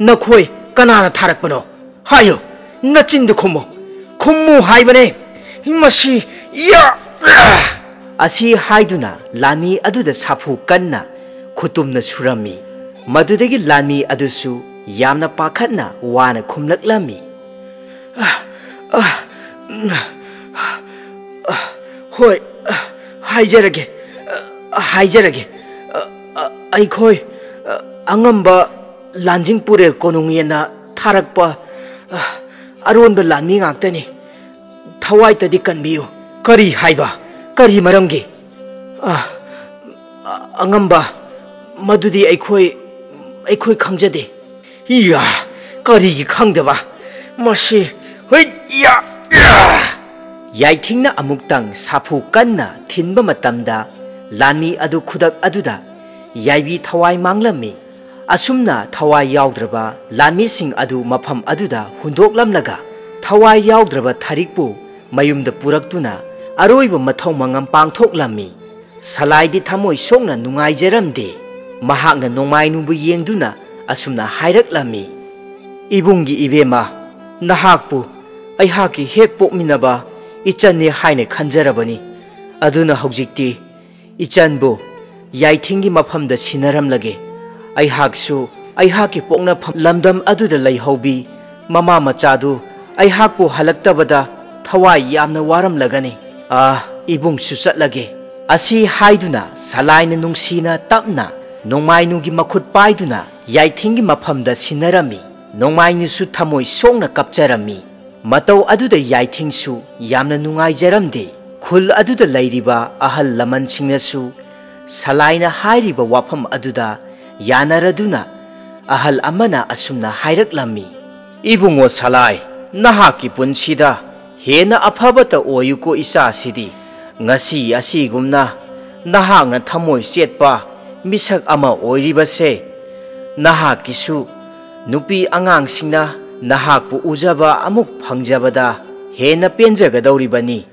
ꯅꯈꯣꯏ ꯀꯅꯥꯅ ꯊꯥꯔꯛꯄꯅꯣ? ꯍꯥꯏꯌꯨ, ꯅꯆꯤꯟꯗꯨ ꯈꯨꯝꯃꯨ, ꯈꯨꯝꯃꯨ ꯍꯥꯏꯕꯅꯦ꯫ ꯃꯁꯤ ꯌꯥ-" ꯑꯁꯤ ꯍꯥꯏꯗꯨꯅ ꯂꯥꯟꯃꯤ ꯑꯗꯨꯗ ꯁꯥꯐꯨ ꯀꯟꯅ ꯈꯨꯇꯨꯝꯅ ꯁꯨꯔꯝꯃꯤ꯫ ꯃꯗꯨꯗꯒꯤ ꯂꯥꯟꯃꯤ ꯑꯗꯨꯁꯨ ꯌꯥꯝꯅ ꯄꯥꯈꯠꯅ ꯋꯥꯅ ꯈꯨꯝꯂꯛꯂꯝꯃꯤ꯫ "ꯑ, ꯑ, ꯎꯝ, ꯑ, ꯍꯣꯏ, ꯑ, ꯍꯥꯏꯖꯔꯒꯦ, ꯑ, ꯍꯥꯏꯖꯔꯒꯦ꯫ ꯑ, ꯑ, ꯑꯩꯈꯣꯏ, ꯑ, ꯑꯉꯝꯕ ꯂꯥꯟꯖꯤꯡ ꯄꯨꯔꯦꯜ ꯀꯣꯅꯨꯡ ꯌꯦꯟꯅ ꯊꯥꯔꯛꯄ, ꯑ, ꯑꯔꯣꯟꯕ ꯂꯥꯟꯃꯤ ꯉꯥꯛꯇꯅꯤ꯫ ꯊꯋꯥꯏꯇꯗꯤ ꯀꯟꯕꯤꯌꯨ꯫" "ꯀꯔꯤ ꯍꯥꯏꯕ? ꯀꯔꯤ ꯃꯔꯝꯒꯤ?" "ꯑ, ꯑ, ꯑꯉꯝꯕ, ꯃꯗꯨꯗꯤ ꯑꯩꯈꯣꯏ, ꯑꯩꯈꯣꯏ ꯈꯪꯖꯗꯦ꯫" "ꯏꯌꯥ, ꯀꯔꯤꯒꯤ ꯈꯪꯗꯕ? ꯃꯁꯤ, ꯍꯨꯏꯠ, ꯏꯌꯥ, ꯏꯌꯥ!" ꯌꯥꯏꯊꯤꯡꯅ ꯑꯃꯨꯛꯇꯪ ꯁꯥꯐꯨ ꯀꯟꯅ ꯊꯤꯟꯕ ꯃꯇꯝꯗ ꯂꯥꯟꯃꯤ ꯑꯗꯨ ꯈꯨꯗꯛ ꯑꯗꯨꯗ ꯌꯥꯏꯕꯤ ꯊꯋꯥꯏ ꯃꯥꯡꯂꯝꯃꯤ꯫ ꯑꯁꯨꯝꯅ ꯊꯋꯥꯏ ꯌꯥꯎꯗ꯭ꯔꯕ ꯂꯥꯟꯃꯤꯁꯤꯡ ꯑꯗꯨ ꯃꯐꯝ ꯑꯗꯨꯗ ꯍꯨꯟꯗꯣꯛꯂꯝꯂꯒ ꯊꯋꯥꯏ ꯌꯥꯎꯗ꯭ꯔꯕ ꯊꯔꯤꯛꯄꯨ ꯃꯌꯨꯝꯗ ꯄꯨꯔꯛꯇꯨꯅ ꯑꯔꯣꯏꯕ ꯃꯊꯧ ꯃꯉꯝ ꯄꯥꯡꯊꯣꯛꯂꯝꯃꯤ꯫ ꯁꯂꯥꯏꯗꯤ ꯊꯃꯣꯏ ꯁꯣꯛꯅ ꯅꯨꯡꯉꯥꯏꯖꯔꯝꯗꯦ꯫ ꯃꯍꯥꯛꯅ ꯅꯣꯡꯃꯥꯏꯅꯨꯕꯨ ꯌꯦꯡꯗꯨꯅ ꯑꯁꯨꯝꯅ ꯍꯥꯏꯔꯛꯂꯝꯃꯤ, "ꯏꯕꯨꯡꯒꯤ ꯏꯕꯦꯝꯃ, ꯅꯍꯥꯛꯄꯨ ꯑꯩꯍꯥꯛꯀꯤ ꯍꯦꯛ ꯄꯣꯛꯃꯤꯟꯅꯕ ꯏꯆꯟꯅꯤ ꯍꯥꯏꯅ ꯈꯟꯖꯔꯕꯅꯤ꯫ ꯑꯗꯨꯅ ꯍꯧꯖꯤꯛꯇꯤ ꯏꯆꯟꯕꯨ ꯌꯥꯏꯊꯤꯡꯒꯤ ꯃꯐꯝꯗ ꯁꯤꯟꯅꯔꯝꯂꯒꯦ꯫ ꯑꯩꯍꯥꯛꯁꯨ ꯑꯩꯍꯥꯛꯀꯤ ꯄꯣꯛꯅꯐꯝ ꯂꯝꯗꯝ ꯑꯗꯨꯗ ꯂꯩꯍꯧꯕꯤ ꯃꯃꯥ ꯃꯆꯥꯗꯨ ꯑꯩꯍꯥꯛꯄꯨ ꯍꯜꯂꯛꯇꯕꯗ ꯊꯋꯥꯏ ꯌꯥꯝꯅ ꯋꯥꯔꯝꯂꯒꯅꯤ꯫ ꯑꯥ, ꯏꯕꯨꯡꯁꯨ ꯆꯠꯂꯒꯦ꯫" ꯑꯁꯤ ꯍꯥꯏꯗꯨꯅ ꯁꯂꯥꯏꯅ ꯅꯨꯡꯁꯤꯅ ꯇꯞꯅ ꯅꯣꯡꯃꯥꯏꯅꯨꯒꯤ ꯃꯈꯨꯠ ꯄꯥꯏꯗꯨꯅ ꯌꯥꯏꯊꯤꯡꯒꯤ ꯃꯐꯝꯗ ꯁꯤꯟꯅꯔꯝꯃꯤ꯫ ꯅꯣꯡꯃꯥꯏꯅꯨꯁꯨ ꯊꯃꯣꯏ ꯁꯣꯛꯅ ꯀꯞꯆꯔꯝꯃꯤ꯫ ꯃꯇꯧ ꯑꯗꯨꯗ ꯌꯥꯏꯊꯤꯡꯁꯨ ꯌꯥꯝꯅ ꯅꯨꯡꯉꯥꯏꯖꯔꯝꯗꯦ꯫ ꯈꯨꯜ ꯑꯗꯨꯗ ꯂꯩꯔꯤꯕ ꯑꯍꯜ ꯂꯃꯟꯁꯤꯡꯅꯁꯨ ꯁꯂꯥꯏꯅ ꯍꯥꯏꯔꯤꯕ ꯋꯥꯐꯝ ꯑꯗꯨꯗ ꯌꯥꯅꯔꯗꯨꯅ ꯑꯍꯜ ꯑꯃꯅ ꯑꯁꯨꯝꯅ ꯍꯥꯏꯔꯛꯂꯝꯃꯤ, "ꯏꯕꯨꯡꯉꯣ ꯁꯂꯥꯏ, ꯅꯍꯥꯛꯀꯤ ꯄꯨꯟꯁꯤꯗ ꯍꯦꯟꯅ ꯑꯐꯕꯇ ꯑꯣꯏꯌꯨꯀꯣ ꯏꯆꯥꯁꯤꯗꯤ꯫ ꯉꯁꯤ ꯑꯁꯤꯒꯨꯝꯅ ꯅꯍꯥꯛꯅ ꯊꯃꯣꯏ ꯆꯦꯠꯄ ꯃꯤꯁꯛ ꯑꯃ ꯑꯣꯏꯔꯤꯕꯁꯦ ꯅꯍꯥꯛꯀꯤꯁꯨ ꯅꯨꯄꯤ ꯑꯉꯥꯡꯁꯤꯡꯅ ꯅꯍꯥꯛꯄꯨ ꯎꯖꯕ ꯑꯃꯨꯛ ꯐꯪꯖꯕꯗ ꯍꯦꯟꯅ ꯄꯦꯟꯖꯒꯗꯧꯔꯤꯕꯅꯤ꯫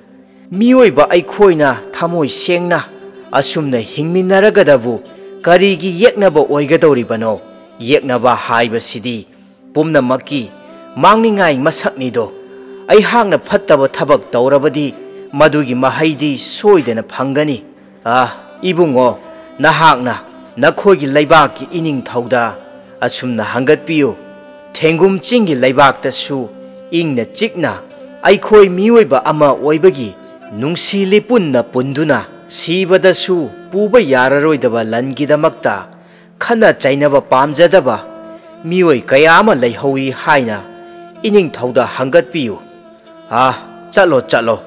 ꯃꯤꯑꯣꯏꯕ ꯑꯩꯈꯣꯏꯅ ꯊꯃꯣꯏ ꯁꯦꯡꯅ ꯑꯁꯨꯝꯅ ꯍꯤꯡꯃꯤꯟꯅꯔꯒꯗꯕꯨ ꯀꯔꯤꯒꯤ ꯌꯦꯛꯅꯕ ꯑꯣꯏꯒꯗꯧꯔꯤꯕꯅꯣ? ꯌꯦꯛꯅꯕ ꯍꯥꯏꯕꯁꯤꯗꯤ ꯄꯨꯝꯅꯃꯛꯀꯤ ꯃꯥꯡꯅꯤꯡꯉꯥꯏ ꯃꯁꯛꯅꯤꯗꯣ꯫ ꯑꯩꯍꯥꯛꯅ ꯐꯠꯇꯕ ꯊꯕꯛ ꯇꯧꯔꯕꯗꯤ ꯃꯗꯨꯒꯤ ꯃꯍꯩꯗꯤ ꯁꯣꯏꯗꯅ ꯐꯪꯒꯅꯤ꯫ ꯑꯥ, ꯏꯕꯨꯡꯉꯣ, ꯅꯍꯥꯛꯅ ꯅꯈꯣꯏꯒꯤ ꯂꯩꯕꯥꯛꯀꯤ ꯏꯅꯤꯡꯊꯧꯗ ꯑꯁꯨꯝꯅ ꯍꯪꯒꯠꯄꯤꯌꯨ, "ꯊꯦꯡꯒꯨꯝ ꯆꯤꯡꯒꯤ ꯂꯩꯕꯥꯛꯇꯁꯨ ꯏꯪꯅ ꯆꯤꯛꯅ ꯑꯩꯈꯣꯏ ꯃꯤꯑꯣꯏꯕ ꯑꯃ ꯑꯣꯏꯕꯒꯤ ꯅꯨꯡꯁꯤ ꯂꯤꯄꯨꯟꯅ ꯄꯨꯟꯗꯨꯅ ꯁꯤꯕꯗꯁꯨ ꯄꯨꯕ ꯌꯥꯔꯔꯣꯏꯗꯕ ꯂꯟꯒꯤꯗꯃꯛꯇ ꯈꯠꯅ ꯆꯩꯅꯕ ꯄꯥꯝꯖꯗꯕ ꯃꯤꯑꯣꯏ ꯀꯌꯥ ꯑꯃ ꯂꯩꯍꯧꯏ" ꯍꯥꯏꯅ ꯏꯅꯤꯡꯊꯧꯗ ꯍꯪꯒꯠꯄꯤꯌꯨ꯫ ꯑꯥ, ꯆꯠꯂꯣ, ꯆꯠꯂꯣ꯫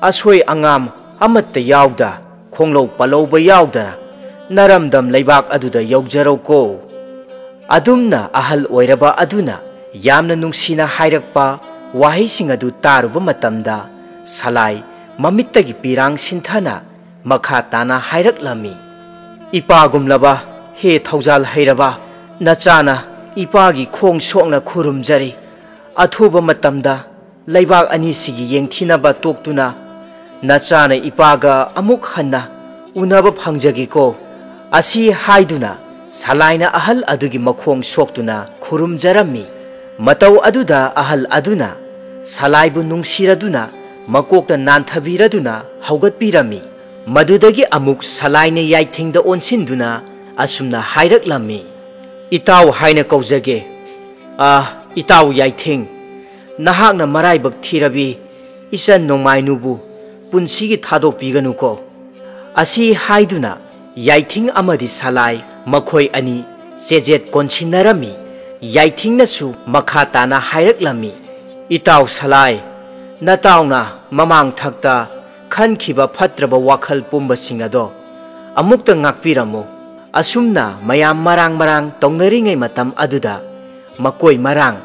ꯑꯁꯣꯏ ꯑꯉꯥꯝ ꯑꯃꯠꯇ ꯌꯥꯎꯗ, ꯈꯣꯡꯂꯧ ꯄꯜꯂꯧꯕ ꯌꯥꯎꯗꯅ ꯅꯔꯝꯗꯝ ꯂꯩꯕꯥꯛ ꯑꯗꯨꯗ ꯌꯧꯖꯔꯧꯀꯣ꯫ ꯑꯗꯨꯝꯅ ꯑꯍꯜ ꯑꯣꯏꯔꯕ ꯑꯗꯨꯅ ꯌꯥꯝꯅ ꯅꯨꯡꯁꯤꯅ ꯍꯥꯏꯔꯛꯄ ꯋꯥꯍꯩꯁꯤꯡ ꯑꯗꯨ ꯇꯥꯔꯨꯕ ꯃꯇꯝꯗ ꯁꯂꯥꯏ ꯃꯃꯤꯠꯇꯒꯤ ꯄꯤꯔꯥꯡ ꯁꯤꯟꯊꯅ ꯃꯈꯥ ꯇꯥꯅ ꯍꯥꯏꯔꯛꯂꯝꯃꯤ, "ꯏꯄꯥꯒꯨꯝꯂꯕ, ꯍꯦ ꯊꯧꯖꯥꯜ ꯍꯩꯔꯕ, ꯅꯆꯥꯅ ꯏꯄꯥꯒꯤ ꯈꯣꯡ ꯁꯣꯛꯅ ꯈꯨꯔꯨꯝꯖꯔꯤ꯫ ꯑꯊꯨꯕ ꯃꯇꯝꯗ ꯂꯩꯕꯥꯛ ꯑꯅꯤꯁꯤꯒꯤ ꯌꯦꯡꯊꯤꯅꯕ ꯇꯣꯛꯇꯨꯅ ꯅꯆꯥꯅ ꯏꯄꯥꯒ ꯑꯃꯨꯛ ꯍꯟꯅ ꯎꯅꯕ ꯐꯪꯖꯒꯦꯀꯣ"꯫ ꯑꯁꯤ ꯍꯥꯏꯗꯨꯅ ꯁꯂꯥꯏꯅ ꯑꯍꯜ ꯑꯗꯨꯒꯤ ꯃꯈꯣꯡ ꯁꯣꯛꯇꯨꯅ ꯈꯨꯔꯨꯝꯖꯔꯝꯃꯤ꯫ ꯃꯇꯧ ꯑꯗꯨꯗ ꯑꯍꯜ ꯑꯗꯨꯅ ꯁꯂꯥꯏꯕꯨ ꯅꯨꯡꯁꯤꯔꯗꯨꯅ ꯃꯀꯣꯛꯇ ꯅꯥꯟꯊꯕꯤꯔꯗꯨꯅ ꯍꯧꯒꯠꯄꯤꯔꯝꯃꯤ꯫ ꯃꯗꯨꯗꯒꯤ ꯑꯃꯨꯛ ꯁꯂꯥꯏꯅ ꯌꯥꯏꯊꯤꯡꯗ ꯑꯣꯟꯁꯤꯟꯗꯨꯅ ꯑꯁꯨꯝꯅ ꯍꯥꯏꯔꯛꯂꯝꯃꯤ, "ꯏꯇꯥꯎ ꯍꯥꯏꯅ ꯀꯧꯖꯒꯦ꯫ ꯑꯥ, ꯏꯇꯥꯎ ꯌꯥꯏꯊꯤꯡ, ꯅꯍꯥꯛꯅ ꯃꯔꯥꯏꯕꯛ ꯊꯤꯔꯕꯤ ꯏꯆꯟ ꯅꯣꯡꯃꯥꯏꯅꯨꯕꯨ ꯄꯨꯟꯁꯤꯒꯤ ꯊꯥꯗꯣꯛꯄꯤꯒꯅꯨꯀꯣ"꯫ ꯑꯁꯤ ꯍꯥꯏꯗꯨꯅ ꯌꯥꯏꯊꯤꯡ ꯑꯃꯗꯤ ꯁꯂꯥꯏ ꯃꯈꯣꯏ ꯑꯅꯤ ꯆꯦꯖꯦꯠ ꯀꯣꯟꯁꯤꯟꯅꯔꯝꯃꯤ꯫ ꯌꯥꯏꯊꯤꯡꯅꯁꯨ ꯃꯈꯥ ꯇꯥꯅ ꯍꯥꯏꯔꯛꯂꯝꯃꯤ, "ꯏꯇꯥꯎ ꯁꯂꯥꯏ, ꯅꯇꯥꯎꯅ ꯃꯃꯥꯡ ꯊꯛꯇ ꯈꯟꯈꯤꯕ ꯐꯠꯇ꯭ꯔꯕ ꯋꯥꯈꯜ ꯄꯨꯝꯕꯁꯤꯡ ꯑꯗꯣ ꯑꯃꯨꯛꯇ ꯉꯥꯛꯄꯤꯔꯝꯃꯨ"꯫ ꯑꯁꯨꯝꯅ ꯃꯌꯥꯝ ꯃꯔꯥꯡ ꯃꯔꯥꯡ ꯇꯧꯅꯔꯤꯉꯩ ꯃꯇꯝ ꯑꯗꯨꯗ ꯃꯀꯣꯏ ꯃꯔꯥꯡ,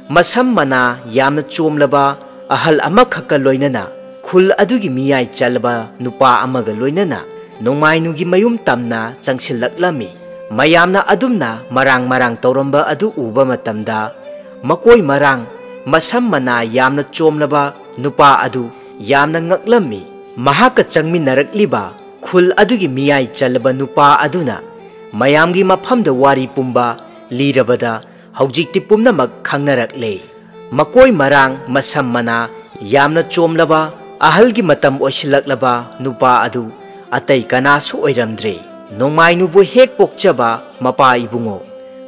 ꯃꯁꯝ ꯃꯅꯥ ꯌꯥꯝꯅ ꯆꯣꯝꯂꯕ ꯑꯍꯜ ꯑꯃꯈꯛꯀ ꯂꯣꯏꯅꯅ ꯈꯨꯜ ꯑꯗꯨꯒꯤ ꯃꯤꯌꯥꯏ ꯆꯜꯂꯕ ꯅꯨꯄꯥ ꯑꯃꯒ ꯂꯣꯏꯅꯅ ꯅꯣꯡꯃꯥꯏꯅꯨꯒꯤ ꯃꯌꯨꯝ ꯇꯝꯅ ꯆꯪꯁꯤꯜꯂꯛꯂꯝꯃꯤ꯫ ꯃꯌꯥꯝꯅ ꯑꯗꯨꯝꯅ ꯃꯔꯥꯡ ꯃꯔꯥꯡ ꯇꯧꯔꯝꯕ ꯑꯗꯨ ꯎꯕ ꯃꯇꯝꯗ, ꯃꯀꯣꯏ ꯃꯔꯥꯡ, ꯃꯁꯝ ꯃꯅꯥ ꯌꯥꯝꯅ ꯆꯣꯝꯂꯕ ꯅꯨꯄꯥ ꯑꯗꯨ ꯌꯥꯝꯅ ꯉꯛꯂꯝꯃꯤ꯫ ꯃꯍꯥꯛꯀ ꯆꯪꯃꯤꯟꯅꯔꯛꯂꯤꯕ ꯈꯨꯜ ꯑꯗꯨꯒꯤ ꯃꯤꯌꯥꯏ ꯆꯜꯂꯕ ꯅꯨꯄꯥ ꯑꯗꯨꯅ ꯃꯌꯥꯝꯒꯤ ꯃꯐꯝꯗ ꯋꯥꯔꯤ ꯄꯨꯝꯕ ꯂꯤꯔꯕꯗ, ꯍꯧꯖꯤꯛꯇꯤ ꯄꯨꯝꯅꯃꯛ ꯈꯪꯅꯔꯛꯂꯦ꯫ ꯃꯀꯣꯏ ꯃꯔꯥꯡ, ꯃꯁꯝ ꯃꯅꯥ ꯌꯥꯝꯅ ꯆꯣꯝꯂꯕ, ꯑꯍꯜꯒꯤ ꯃꯇꯝ ꯑꯣꯏꯁꯤꯜꯂꯛꯂꯕ ꯅꯨꯄꯥ ꯑꯗꯨ ꯑꯇꯩ ꯀꯅꯥꯁꯨ ꯑꯣꯏꯔꯝꯗ꯭ꯔꯦ꯫ ꯅꯣꯡꯃꯥꯏꯅꯨꯕꯨ ꯍꯦꯛ ꯄꯣꯛꯆꯕ ꯃꯄꯥ ꯏꯕꯨꯡꯉꯣ,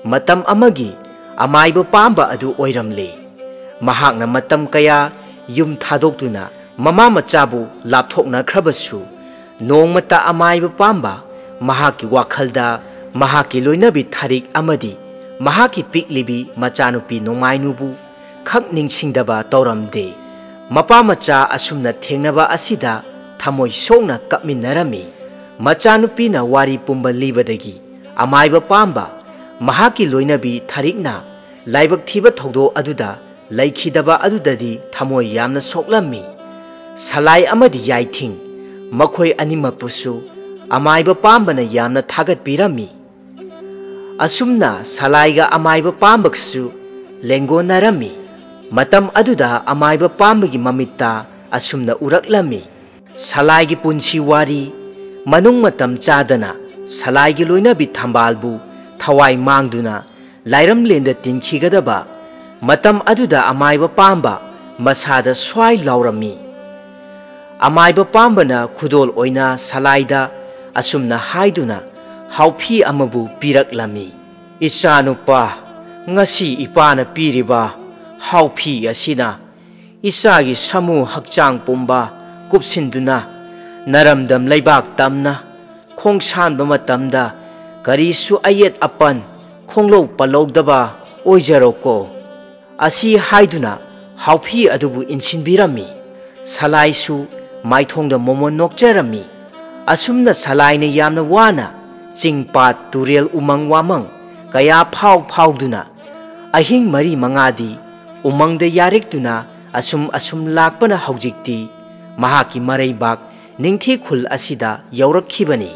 ꯃꯇꯝ ꯑꯃꯒꯤ ꯑꯃꯥꯏꯕ ꯄꯥꯝꯕ ꯑꯗꯨ ꯑꯣꯏꯔꯝꯂꯦ꯫ ꯃꯍꯥꯛꯅ ꯃꯇꯝ ꯀꯌꯥ ꯌꯨꯝ ꯊꯥꯗꯣꯛꯇꯨꯅ ꯃꯃꯥ ꯃꯆꯥꯕꯨ ꯂꯥꯞꯊꯣꯛꯅꯈ꯭ꯔꯕꯁꯨ, ꯅꯣꯡꯃꯇ ꯑꯃꯥꯏꯕ ꯄꯥꯝꯕ ꯃꯍꯥꯛꯀꯤ ꯋꯥꯈꯜꯗ ꯃꯍꯥꯛꯀꯤ ꯂꯣꯏꯅꯕꯤ ꯊꯥꯔꯤꯛ ꯑꯃꯗꯤ ꯃꯍꯥꯛꯀꯤ ꯄꯤꯛꯂꯤꯕꯤ ꯃꯆꯥꯅꯨꯄꯤ ꯅꯣꯡꯃꯥꯏꯅꯨꯕꯨ ꯈꯛ ꯅꯤꯡꯁꯤꯡꯗꯕ ꯇꯧꯔꯝꯗꯦ꯫ ꯃꯄꯥ ꯃꯆꯥ ꯑꯁꯨꯝꯅ ꯊꯦꯡꯅꯕ ꯑꯁꯤꯗ ꯊꯃꯣꯏ ꯁꯣꯛꯅ ꯀꯞꯃꯤꯟꯅꯔꯝꯃꯤ꯫ ꯃꯆꯥꯅꯨꯄꯤꯅ ꯋꯥꯔꯤ ꯄꯨꯝꯕ ꯂꯤꯕꯗꯒꯤ ꯑꯃꯥꯏꯕ ꯄꯥꯝꯕ ꯃꯍꯥꯛꯀꯤ ꯂꯣꯏꯅꯕꯤ ꯊꯥꯔꯤꯛꯅ ꯂꯥꯏꯕꯛ ꯊꯤꯕ ꯊꯧꯗꯣꯛ ꯑꯗꯨꯗ ꯂꯩꯈꯤꯗꯕ ꯑꯗꯨꯗꯗꯤ ꯊꯃꯣꯏ ꯌꯥꯝꯅ ꯁꯣꯛꯂꯝꯃꯤ꯫ ꯁꯂꯥꯏ ꯑꯃꯗꯤ ꯌꯥꯏꯊꯤꯡ, ꯃꯈꯣꯏ ꯑꯅꯤꯃꯛꯄꯨꯁꯨ ꯑꯃꯥꯏꯕ ꯄꯥꯝꯕꯅ ꯌꯥꯝꯅ ꯊꯥꯒꯠꯄꯤꯔꯝꯃꯤ꯫ ꯑꯁꯨꯝꯅ ꯁꯂꯥꯏꯒ ꯑꯃꯥꯏꯕ ꯄꯥꯝꯕꯒꯁꯨ ꯂꯦꯡꯒꯣꯟꯅꯔꯝꯃꯤ꯫ ꯃꯇꯝ ꯑꯗꯨꯗ ꯑꯃꯥꯏꯕ ꯄꯥꯝꯕꯒꯤ ꯃꯃꯤꯠꯇ ꯑꯁꯨꯝꯅ ꯎꯔꯛꯂꯝꯃꯤ꯫ ꯁꯂꯥꯏꯒꯤ ꯄꯨꯟꯁꯤ ꯋꯥꯔꯤ꯫ ꯃꯅꯨꯡ ꯃꯇꯝ ꯆꯥꯗꯅ ꯁꯂꯥꯏꯒꯤ ꯂꯣꯏꯅꯕꯤ ꯊꯝꯕꯥꯜꯕꯨ ꯊꯋꯥꯏ ꯃꯥꯡꯗꯨꯅ ꯂꯥꯏꯔꯝꯂꯦꯟꯗ ꯇꯤꯟꯈꯤꯒꯗꯕ ꯃꯇꯝ ꯑꯗꯨꯗ ꯑꯃꯥꯏꯕ ꯄꯥꯝꯕ ꯃꯁꯥꯗ ꯁ꯭ꯋꯥꯏ ꯂꯥꯎꯔꯝꯃꯤ꯫ ꯑꯃꯥꯏꯕ ꯄꯥꯝꯕꯅ ꯈꯨꯗꯣꯜ ꯑꯣꯏꯅ ꯁꯂꯥꯏꯗ ꯑꯁꯨꯝꯅ ꯍꯥꯏꯗꯨꯅ ꯍꯥꯎꯐꯤ ꯑꯃꯕꯨ ꯄꯤꯔꯛꯂꯝꯃꯤ꯫ "ꯏꯆꯥꯅꯨꯄꯥ, ꯉꯁꯤ ꯏꯄꯥꯅ ꯄꯤꯔꯤꯕ ꯍꯥꯎꯐꯤ ꯑꯁꯤꯅ ꯏꯆꯥꯒꯤ ꯁꯥꯃꯨ ꯍꯛꯆꯥꯡ ꯄꯨꯝꯕ ꯀꯨꯞꯁꯤꯟꯗꯨꯅ ꯅꯔꯝꯗꯝ ꯂꯩꯕꯥꯛ ꯇꯝꯅ ꯈꯣꯡꯁꯥꯟꯕ ꯃꯇꯝꯗ ꯀꯔꯤꯁꯨ ꯑꯌꯦꯠ ꯑꯄꯟ ꯈꯣꯡꯂꯧ ꯄꯜꯂꯧꯗꯕ ꯑꯣꯏꯖꯔꯣꯀꯣ" ꯑꯁꯤ ꯍꯥꯏꯗꯨꯅ ꯍꯥꯎꯐꯤ ꯑꯗꯨꯕꯨ ꯏꯟꯁꯤꯟꯕꯤꯔꯝꯃꯤ꯫ ꯁꯂꯥꯏꯁꯨ ꯃꯥꯏꯊꯣꯡꯗ ꯃꯣꯃꯣꯟ ꯅꯣꯛꯆꯔꯝꯃꯤ꯫ ꯑꯁꯨꯝꯅ ꯁꯂꯥꯏꯅ ꯌꯥꯝꯅ ꯋꯥꯅ ꯆꯤꯡ ꯄꯥꯠ ꯇꯨꯔꯦꯜ ꯎꯃꯪ ꯋꯥꯃꯪ ꯀꯌꯥ ꯐꯥꯎ ꯐꯥꯎꯗꯨꯅ ꯑꯍꯤꯡ ꯃꯔꯤ ꯃꯉꯥꯗꯤ ꯎꯃꯪꯗ ꯌꯥꯔꯦꯛꯇꯨꯅ ꯑꯁꯨꯝ ꯑꯁꯨꯝ ꯂꯥꯛꯄꯅ ꯍꯧꯖꯤꯛꯇꯤ ꯃꯍꯥꯛꯀꯤ ꯃꯔꯩꯕꯥꯛ ꯅꯤꯡꯊꯤ ꯈꯨꯜ ꯑꯁꯤꯗ ꯌꯧꯔꯛꯈꯤꯕꯅꯤ꯫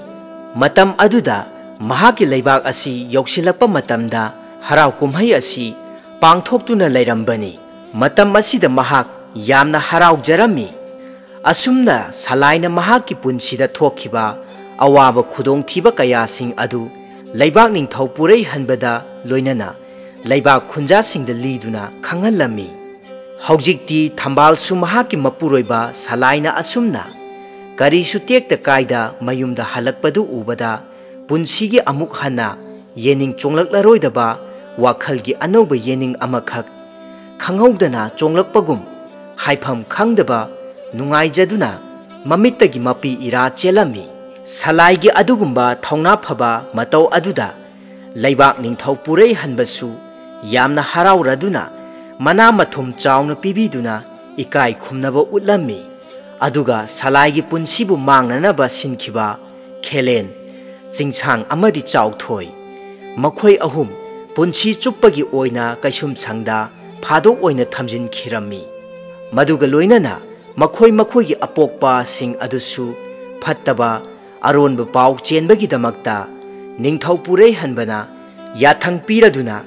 ꯃꯇꯝ ꯑꯗꯨꯗ ꯃꯍꯥꯛꯀꯤ ꯂꯩꯕꯥꯛ ꯑꯁꯤ ꯌꯧꯁꯤꯜꯂꯛꯄ ꯃꯇꯝꯗ ꯍꯔꯥꯎ ꯀꯨꯝꯍꯩ ꯑꯁꯤ ꯄꯥꯡꯊꯣꯛꯇꯨꯅ ꯂꯩꯔꯝꯕꯅꯤ꯫ ꯃꯇꯝ ꯑꯁꯤꯗ ꯃꯍꯥꯛ ꯌꯥꯝꯅ ꯍꯔꯥꯎꯖꯔꯝꯃꯤ꯫ ꯑꯁꯨꯝꯅ ꯁꯂꯥꯏꯅ ꯃꯍꯥꯛꯀꯤ ꯄꯨꯟꯁꯤꯗ ꯊꯣꯛꯈꯤꯕ ꯑꯋꯥꯕ ꯈꯨꯗꯣꯡꯊꯤꯕ ꯀꯌꯥꯁꯤꯡ ꯑꯗꯨ ꯂꯩꯕꯥꯛ ꯅꯤꯡꯊꯧ ꯄꯨꯔꯩꯍꯟꯕꯗ ꯂꯣꯏꯅꯅ ꯂꯩꯕꯥꯛ ꯈꯨꯟꯖꯥꯁꯤꯡꯗ ꯂꯤꯗꯨꯅ ꯈꯪꯍꯜꯂꯝꯃꯤ꯫ ꯍꯧꯖꯤꯛꯇꯤ ꯊꯝꯕꯥꯜꯁꯨ ꯃꯍꯥꯛꯀꯤ ꯃꯄꯨꯔꯣꯏꯕ ꯁꯂꯥꯏꯅ ꯑꯁꯨꯝꯅ ꯀꯔꯤꯁꯨ ꯇꯦꯛꯇ ꯀꯥꯏꯗ ꯃꯌꯨꯝꯗ ꯍꯜꯂꯛꯄꯗꯨ ꯎꯕꯗ ꯄꯨꯟꯁꯤꯒꯤ ꯑꯃꯨꯛ ꯍꯟꯅ ꯌꯦꯅꯤꯡ ꯆꯣꯡꯂꯛꯂꯔꯣꯏꯗꯕ ꯋꯥꯈꯜꯒꯤ ꯑꯅꯧꯕ ꯌꯦꯅꯤꯡ ꯑꯃꯈꯛ ꯈꯪꯍꯧꯗꯅ ꯆꯣꯡꯂꯛꯄꯒꯨꯝ ꯍꯥꯏꯐꯝ ꯈꯪꯗꯕ ꯅꯨꯡꯉꯥꯏꯖꯗꯨꯅ ꯃꯃꯤꯠꯇꯒꯤ ꯃꯄꯤ ꯏꯔꯥ ꯆꯦꯜꯂꯝꯃꯤ꯫ ꯁꯂꯥꯏꯒꯤ ꯑꯗꯨꯒꯨꯝꯕ ꯊꯧꯅꯥ ꯐꯕ ꯃꯇꯧ ꯑꯗꯨꯗ ꯂꯩꯕꯥꯛ ꯅꯤꯡꯊꯧ ꯄꯨꯔꯩꯍꯟꯕꯁꯨ ꯌꯥꯝꯅ ꯍꯔꯥꯎꯔꯗꯨꯅ ꯃꯅꯥ ꯃꯊꯨꯝ ꯆꯥꯎꯅ ꯄꯤꯕꯤꯗꯨꯅ ꯏꯀꯥꯏ ꯈꯨꯝꯅꯕ ꯎꯠꯂꯝꯃꯤ꯫ ꯑꯗꯨꯒ ꯁꯂꯥꯏꯒꯤ ꯄꯨꯟꯁꯤꯕꯨ ꯃꯥꯡꯅꯅꯕ ꯁꯤꯟꯈꯤꯕ ꯈꯦꯂꯦꯟ, ꯆꯤꯡꯁꯥꯡ ꯑꯃꯗꯤ ꯆꯥꯎꯊꯣꯏ, ꯃꯈꯣꯏ ꯑꯍꯨꯝ ꯄꯨꯟꯁꯤ ꯆꯨꯞꯄꯒꯤ ꯑꯣꯏꯅ ꯀꯩꯁꯨꯝꯁꯪꯗ ꯐꯥꯗꯣꯛ ꯑꯣꯏꯅ ꯊꯝꯖꯤꯟꯈꯤꯔꯝꯃꯤ꯫ ꯃꯗꯨꯒ ꯂꯣꯏꯅꯅ ꯃꯈꯣꯏ ꯃꯈꯣꯏꯒꯤ ꯑꯄꯣꯛꯄꯁꯤꯡ ꯑꯗꯨꯁꯨ ꯐꯠꯇꯕ ꯑꯔꯣꯟꯕ ꯄꯥꯎ ꯆꯦꯟꯕꯒꯤꯗꯃꯛꯇ ꯅꯤꯡꯊꯧ ꯄꯨꯔꯩꯍꯟꯕꯅ ꯌꯥꯊꯪ ꯄꯤꯔꯗꯨꯅ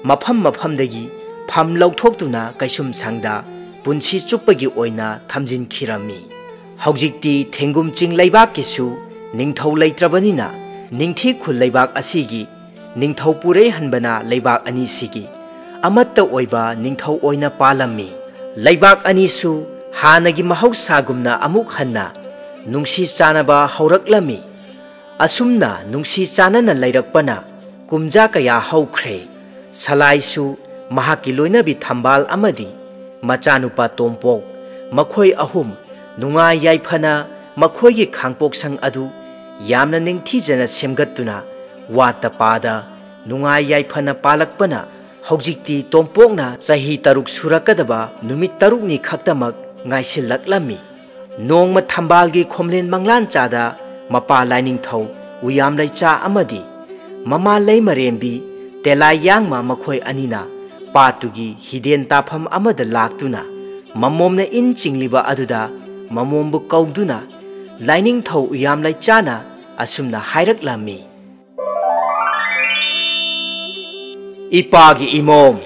ꯃꯐꯝ ꯃꯐꯝꯗꯒꯤ ꯐꯝ ꯂꯧꯊꯣꯛꯇꯨꯅ ꯀꯩꯁꯨꯝꯁꯪꯗ ꯄꯨꯟꯁꯤ ꯆꯨꯞꯄꯒꯤ ꯑꯣꯏꯅ ꯊꯝꯖꯤꯟꯈꯤꯔꯝꯃꯤ꯫ ꯍꯧꯖꯤꯛꯇꯤ ꯊꯦꯡꯒꯨꯝ ꯆꯤꯡ ꯂꯩꯕꯥꯛꯀꯤꯁꯨ ꯅꯤꯡꯊꯧ ꯂꯩꯇ꯭ꯔꯕꯅꯤꯅ ꯅꯤꯡꯊꯤ ꯈꯨꯜ ꯂꯩꯕꯥꯛ ꯑꯁꯤꯒꯤ ꯅꯤꯡꯊꯧ ꯄꯨꯔꯩꯍꯟꯕꯅ ꯂꯩꯕꯥꯛ ꯑꯅꯤꯁꯤꯒꯤ ꯑꯃꯠꯇ ꯑꯣꯏꯕ ꯅꯤꯡꯊꯧ ꯑꯣꯏꯅ ꯄꯥꯜꯂꯝꯃꯤ꯫ ꯂꯩꯕꯥꯛ ꯑꯅꯤꯁꯨ ꯍꯥꯟꯅꯒꯤ ꯃꯍꯧꯁꯥꯒꯨꯝꯅ ꯑꯃꯨꯛ ꯍꯟꯅ ꯅꯨꯡꯁꯤ ꯆꯥꯟꯅꯕ ꯍꯧꯔꯛꯂꯝꯃꯤ꯫ ꯑꯁꯨꯝꯅ ꯅꯨꯡꯁꯤ ꯆꯥꯟꯅꯅ ꯂꯩꯔꯛꯄꯅ ꯀꯨꯝꯖꯥ ꯀꯌꯥ ꯍꯧꯈ꯭ꯔꯦ꯫ ꯁꯂꯥꯏꯁꯨ ꯃꯍꯥꯛꯀꯤ ꯂꯣꯏꯅꯕꯤ ꯊꯝꯕꯥꯜ ꯑꯃꯗꯤ ꯃꯆꯥꯅꯨꯄꯥ ꯇꯣꯝꯄꯣꯛ, ꯃꯈꯣꯏ ꯑꯍꯨꯝ ꯅꯨꯡꯉꯥꯏ ꯌꯥꯏꯐꯅ ꯃꯈꯣꯏꯒꯤ ꯈꯥꯡꯄꯣꯛꯁꯪ ꯑꯗꯨ ꯌꯥꯝꯅ ꯅꯤꯡꯊꯤꯖꯅ ꯁꯦꯝꯒꯠꯇꯨꯅ ꯋꯥꯠꯇ ꯄꯥꯗ ꯅꯨꯡꯉꯥꯏ ꯌꯥꯏꯐꯅ ꯄꯥꯜꯂꯛꯄꯅ ꯍꯧꯖꯤꯛꯇꯤ ꯇꯣꯝꯄꯣꯛꯅ ꯆꯍꯤ ꯇꯔꯨꯛ ꯁꯨꯔꯛꯀꯗꯕ ꯅꯨꯃꯤꯠ ꯇꯔꯨꯛꯅꯤ ꯈꯛꯇꯃꯛ ꯉꯥꯏꯁꯤꯜꯂꯛꯂꯝꯃꯤ꯫ ꯅꯣꯡꯃ ꯊꯝꯕꯥꯜꯒꯤ ꯈꯣꯝꯂꯦꯟ ꯃꯪꯂꯥꯟ ꯆꯥꯗ ꯃꯄꯥ ꯂꯥꯏꯅꯤꯡꯊꯧ ꯎꯌꯥꯝ ꯂꯩꯆꯥ ꯑꯃꯗꯤ ꯃꯃꯥ ꯂꯩꯃꯔꯦꯝꯕꯤ ꯇꯦꯂꯥꯏ ꯌꯥꯡꯃ ꯃꯈꯣꯏ ꯑꯅꯤꯅ ꯄꯥꯠꯇꯨꯒꯤ ꯍꯤꯗꯦꯟ ꯇꯥꯐꯝ ꯑꯃꯗ ꯂꯥꯛꯇꯨꯅ ꯃꯃꯣꯝꯅ ꯏꯟ ꯆꯤꯡꯂꯤꯕ ꯑꯗꯨꯗ ꯃꯃꯣꯝꯕꯨ ꯀꯧꯗꯨꯅ ꯂꯥꯏꯅꯤꯡꯊꯧ ꯎꯌꯥꯝ ꯂꯩꯆꯥꯅ ꯑꯁꯨꯝꯅ ꯍꯥꯏꯔꯛꯂꯝꯃꯤ꯫ "ꯏꯄꯥꯒꯤ ꯏꯃꯣꯝ,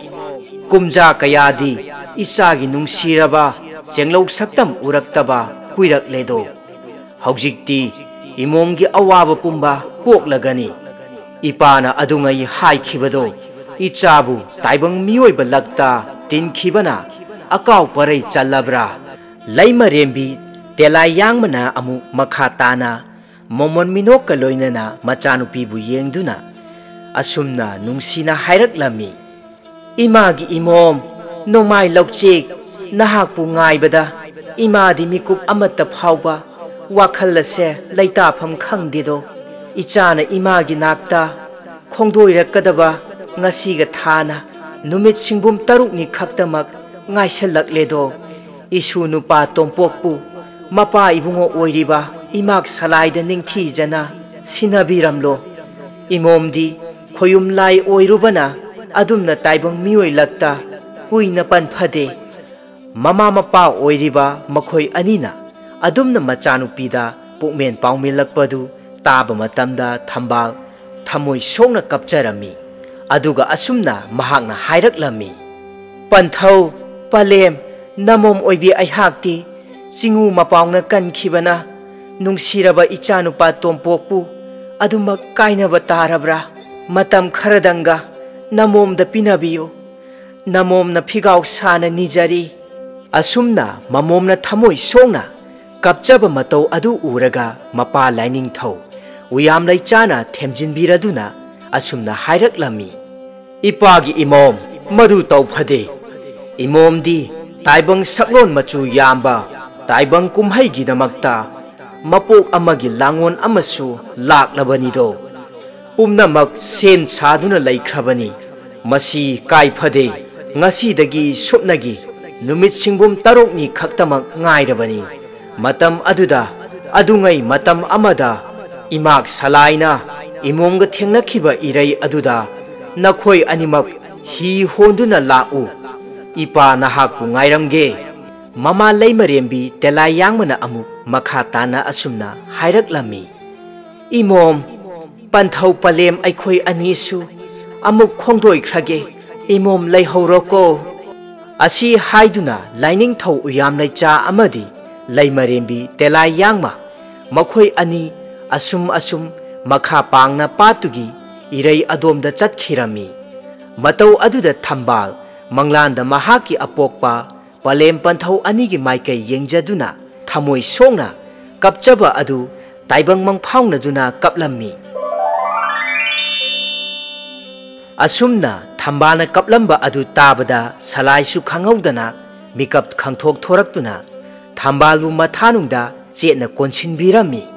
ꯀꯨꯝꯖꯥ ꯀꯌꯥꯗꯤ ꯏꯆꯥꯒꯤ ꯅꯨꯡꯁꯤꯔꯕ ꯆꯦꯡꯂꯧ ꯁꯛꯇꯝ ꯎꯔꯛꯇꯕ ꯀꯨꯏꯔꯛꯂꯦꯗꯣ꯫ ꯍꯧꯖꯤꯛꯇꯤ ꯏꯃꯣꯝꯒꯤ ꯑꯋꯥꯕ ꯄꯨꯝꯕ ꯀꯣꯛꯂꯒꯅꯤ꯫ ꯏꯄꯥꯅ ꯑꯗꯨꯉꯩ ꯍꯥꯏꯈꯤꯕꯗꯣ ꯏꯆꯥꯕꯨ ꯇꯥꯏꯕꯪ ꯃꯤꯑꯣꯏꯕ ꯂꯛꯇ ꯇꯤꯟꯈꯤꯕꯅ ꯑꯀꯥꯎ ꯄꯔꯩ ꯆꯜꯂꯕ꯭ꯔꯥ?" ꯂꯩꯃꯔꯦꯝꯕꯤ ꯇꯦꯂꯥꯏ ꯌꯥꯡꯃꯅ ꯑꯃꯨꯛ ꯃꯈꯥ ꯇꯥꯅ ꯃꯣꯃꯣꯟ ꯃꯤꯅꯣꯛꯀ ꯂꯣꯏꯅꯅ ꯃꯆꯥꯅꯨꯄꯤꯕꯨ ꯌꯦꯡꯗꯨꯅ ꯑꯁꯨꯝꯅ ꯅꯨꯡꯁꯤꯅ ꯍꯥꯏꯔꯛꯂꯝꯃꯤ: "ꯏꯃꯥꯒꯤ ꯏꯃꯣꯝ, ꯅꯣꯡꯃꯥꯏ ꯂꯧꯆꯦꯛ, ꯅꯍꯥꯛꯄꯨ ꯉꯥꯏꯕꯗ ꯏꯃꯥꯗꯤ ꯃꯤꯀꯨꯞ ꯑꯃꯠꯇ ꯐꯥꯎꯕ ꯋꯥꯈꯜ ꯑꯁꯦ ꯂꯩꯇꯥꯐꯝ ꯈꯪꯗꯦꯗꯣ꯫ ꯏꯆꯥꯅ ꯏꯃꯥꯒꯤ ꯅꯥꯛꯇ ꯈꯣꯡꯗꯣꯏꯔꯛꯀꯗꯕ ꯉꯁꯤꯒ ꯊꯥꯅ ꯅꯨꯃꯤꯠ ꯁꯤꯡꯕꯨꯝ ꯇꯔꯨꯛꯅꯤ ꯈꯛꯇꯃꯛ ꯉꯥꯏꯁꯜꯂꯛꯂꯦꯗꯣ꯫ ꯏꯁꯨ ꯅꯨꯄꯥ ꯇꯣꯝꯄꯣꯛꯄꯨ ꯃꯄꯥ ꯏꯕꯨꯡꯉꯣ ꯑꯣꯏꯔꯤꯕ ꯏꯃꯥꯛ ꯁꯂꯥꯏꯗ ꯅꯤꯡꯊꯤꯖꯅ ꯁꯤꯟꯅꯕꯤꯔꯝꯂꯣ꯫ ꯏꯃꯣꯝꯗꯤ ꯈꯣꯌꯨꯝ ꯂꯥꯏ ꯑꯣꯏꯔꯨꯕꯅ ꯑꯗꯨꯝꯅ ꯇꯥꯏꯕꯪ ꯃꯤꯑꯣꯏ ꯂꯛꯇ ꯀꯨꯏꯅ ꯄꯟꯐꯗꯦ"꯫ ꯃꯃꯥ ꯃꯄꯥ ꯑꯣꯏꯔꯤꯕ ꯃꯈꯣꯏ ꯑꯅꯤꯅ ꯑꯗꯨꯝꯅ ꯃꯆꯥꯅꯨꯄꯤꯗ ꯄꯨꯛꯃꯦꯟ ꯄꯥꯎꯃꯤꯜꯂꯛꯄꯗꯨ ꯇꯥꯕ ꯃꯇꯝꯗ ꯊꯝꯕꯥꯜ ꯊꯃꯣꯏ ꯁꯣꯛꯅ ꯀꯞꯆꯔꯝꯃꯤ꯫ ꯑꯗꯨꯒ ꯑꯁꯨꯝꯅ ꯃꯍꯥꯛꯅ ꯍꯥꯏꯔꯛꯂꯝꯃꯤ: "ꯄꯟꯊꯧ, ꯄꯂꯦꯝ, ꯅꯃꯣꯝ ꯑꯣꯏꯕꯤ ꯑꯩꯍꯥꯛꯇꯤ ꯆꯤꯡꯉꯨ ꯃꯄꯥꯎꯅ ꯀꯟꯈꯤꯕꯅ ꯅꯨꯡꯁꯤꯔꯕ ꯏꯆꯥꯅꯨꯄꯥ ꯇꯣꯝꯄꯣꯛꯄꯨ ꯑꯗꯨꯃꯛ ꯀꯥꯏꯅꯕ ꯇꯥꯔꯕ꯭ꯔꯥ? ꯃꯇꯝ ꯈꯔꯗꯪꯒ ꯅꯃꯣꯝꯗ ꯄꯤꯅꯕꯤꯌꯨ꯫ ꯅꯃꯣꯝꯅ ꯐꯤꯒꯥꯎ ꯁꯥꯅ ꯅꯤꯖꯔꯤ"꯫ ꯑꯁꯨꯝꯅ ꯃꯃꯣꯝꯅ ꯊꯃꯣꯏ ꯁꯣꯛꯅ ꯀꯞꯆꯕ ꯃꯇꯧ ꯑꯗꯨ ꯎꯔꯒ ꯃꯄꯥ ꯂꯥꯏꯅꯤꯡꯊꯧ ꯎꯌꯥꯝ ꯂꯩꯆꯥꯅ ꯊꯦꯝꯖꯤꯟꯕꯤꯔꯗꯨꯅ ꯑꯁꯨꯝꯅ ꯍꯥꯏꯔꯛꯂꯝꯃꯤ: "ꯏꯄꯥꯒꯤ ꯏꯃꯣꯝ, ꯃꯗꯨ ꯇꯧꯐꯗꯦ꯫ ꯏꯃꯣꯝꯗꯤ ꯇꯥꯏꯕꯪ ꯁꯛꯂꯣꯟ ꯃꯆꯨ ꯌꯥꯝꯕ ꯇꯥꯏꯕꯪ ꯀꯨꯝꯍꯩꯒꯤꯗꯃꯛꯇ ꯃꯄꯣꯛ ꯑꯃꯒꯤ ꯂꯥꯡꯑꯣꯟ ꯑꯃꯁꯨ ꯂꯥꯛꯂꯕꯅꯤꯗꯣ꯫ ꯄꯨꯝꯅꯃꯛ ꯁꯦꯝ ꯁꯥꯗꯨꯅ ꯂꯩꯈ꯭ꯔꯕꯅꯤ꯫ ꯃꯁꯤ ꯀꯥꯏꯐꯗꯦ꯫ ꯉꯁꯤꯗꯒꯤ ꯁꯨꯞꯅꯒꯤ ꯅꯨꯃꯤꯠ ꯁꯤꯡꯕꯨꯝ ꯇꯔꯨꯛꯅꯤ ꯈꯛꯇꯃꯛ ꯉꯥꯏꯔꯕꯅꯤ꯫ ꯃꯇꯝ ꯑꯗꯨꯗ, ꯑꯗꯨꯉꯩ ꯃꯇꯝ ꯑꯃꯗ ꯏꯃꯥꯛ ꯁꯂꯥꯏꯅ ꯏꯃꯣꯝꯒ ꯊꯦꯡꯅꯈꯤꯕ ꯏꯔꯩ ꯑꯗꯨꯗ ꯅꯈꯣꯏ ꯑꯅꯤꯃꯛ ꯍꯤ ꯍꯣꯟꯗꯨꯅ ꯂꯥꯛꯎ꯫ ꯏꯄꯥ ꯅꯍꯥꯛꯄꯨ ꯉꯥꯏꯔꯝꯒꯦ"꯫ ꯃꯃꯥ ꯂꯩꯃꯔꯦꯝꯕꯤ ꯇꯦꯂꯥꯏ ꯌꯥꯡꯃꯅ ꯑꯃꯨꯛ ꯃꯈꯥ ꯇꯥꯅ ꯑꯁꯨꯝꯅ ꯍꯥꯏꯔꯛꯂꯝꯃꯤ: "ꯏꯃꯣꯝ, ꯄꯟꯊꯧ ꯄꯂꯦꯝ ꯑꯩꯈꯣꯏ ꯑꯅꯤꯁꯨ ꯑꯃꯨꯛ ꯈꯣꯡꯗꯣꯏꯈ꯭ꯔꯒꯦ, ꯏꯃꯣꯝ ꯂꯩꯍꯧꯔꯣꯀꯣ꯫" ꯑꯁꯤ ꯍꯥꯏꯗꯨꯅ ꯂꯥꯏꯅꯤꯡꯊꯧ ꯎꯌꯥꯝꯂꯩꯆꯥ ꯑꯃꯗꯤ ꯂꯩꯃꯔꯦꯝꯕꯤ ꯇꯦꯂꯥꯏ ꯌꯥꯡꯃ, ꯃꯈꯣꯏ ꯑꯅꯤ ꯑꯁꯨꯝ ꯑꯁꯨꯝ ꯃꯈꯥ ꯄꯥꯡꯅ ꯄꯥꯠꯇꯨꯒꯤ ꯏꯔꯩ ꯑꯗꯣꯝꯗ ꯆꯠꯈꯤꯔꯝꯃꯤ꯫ ꯃꯇꯧ ꯑꯗꯨꯗ ꯊꯝꯕꯥꯜ ꯃꯪꯂꯥꯟꯗ ꯃꯍꯥꯛꯀꯤ ꯑꯄꯣꯛꯄ ꯄꯂꯦꯝ ꯄꯟꯊꯧ ꯑꯅꯤꯒꯤ ꯃꯥꯏꯀꯩ ꯌꯦꯡꯖꯗꯨꯅ ꯊꯃꯣꯏ ꯁꯣꯛꯅ ꯀꯞꯆꯕ ꯑꯗꯨ ꯇꯥꯏꯕꯪ ꯃꯪꯐꯥꯎꯅꯗꯨꯅ ꯀꯞꯂꯝꯃꯤ꯫ ꯑꯁꯨꯝꯅ ꯊꯝꯕꯥꯜꯅ ꯀꯞꯂꯝꯕ ꯑꯗꯨ ꯇꯥꯕꯗ ꯁꯂꯥꯏꯁꯨ ꯈꯪꯍꯧꯗꯅ ꯃꯤꯀꯞ ꯈꯪꯊꯣꯛ ꯊꯣꯔꯛꯇꯨꯅ ꯊꯝꯕꯥꯜꯕꯨ ꯃꯊꯥꯅꯨꯡꯗ ꯆꯦꯠꯅ ꯀꯣꯟꯁꯤꯟꯕꯤꯔꯝꯃꯤ꯫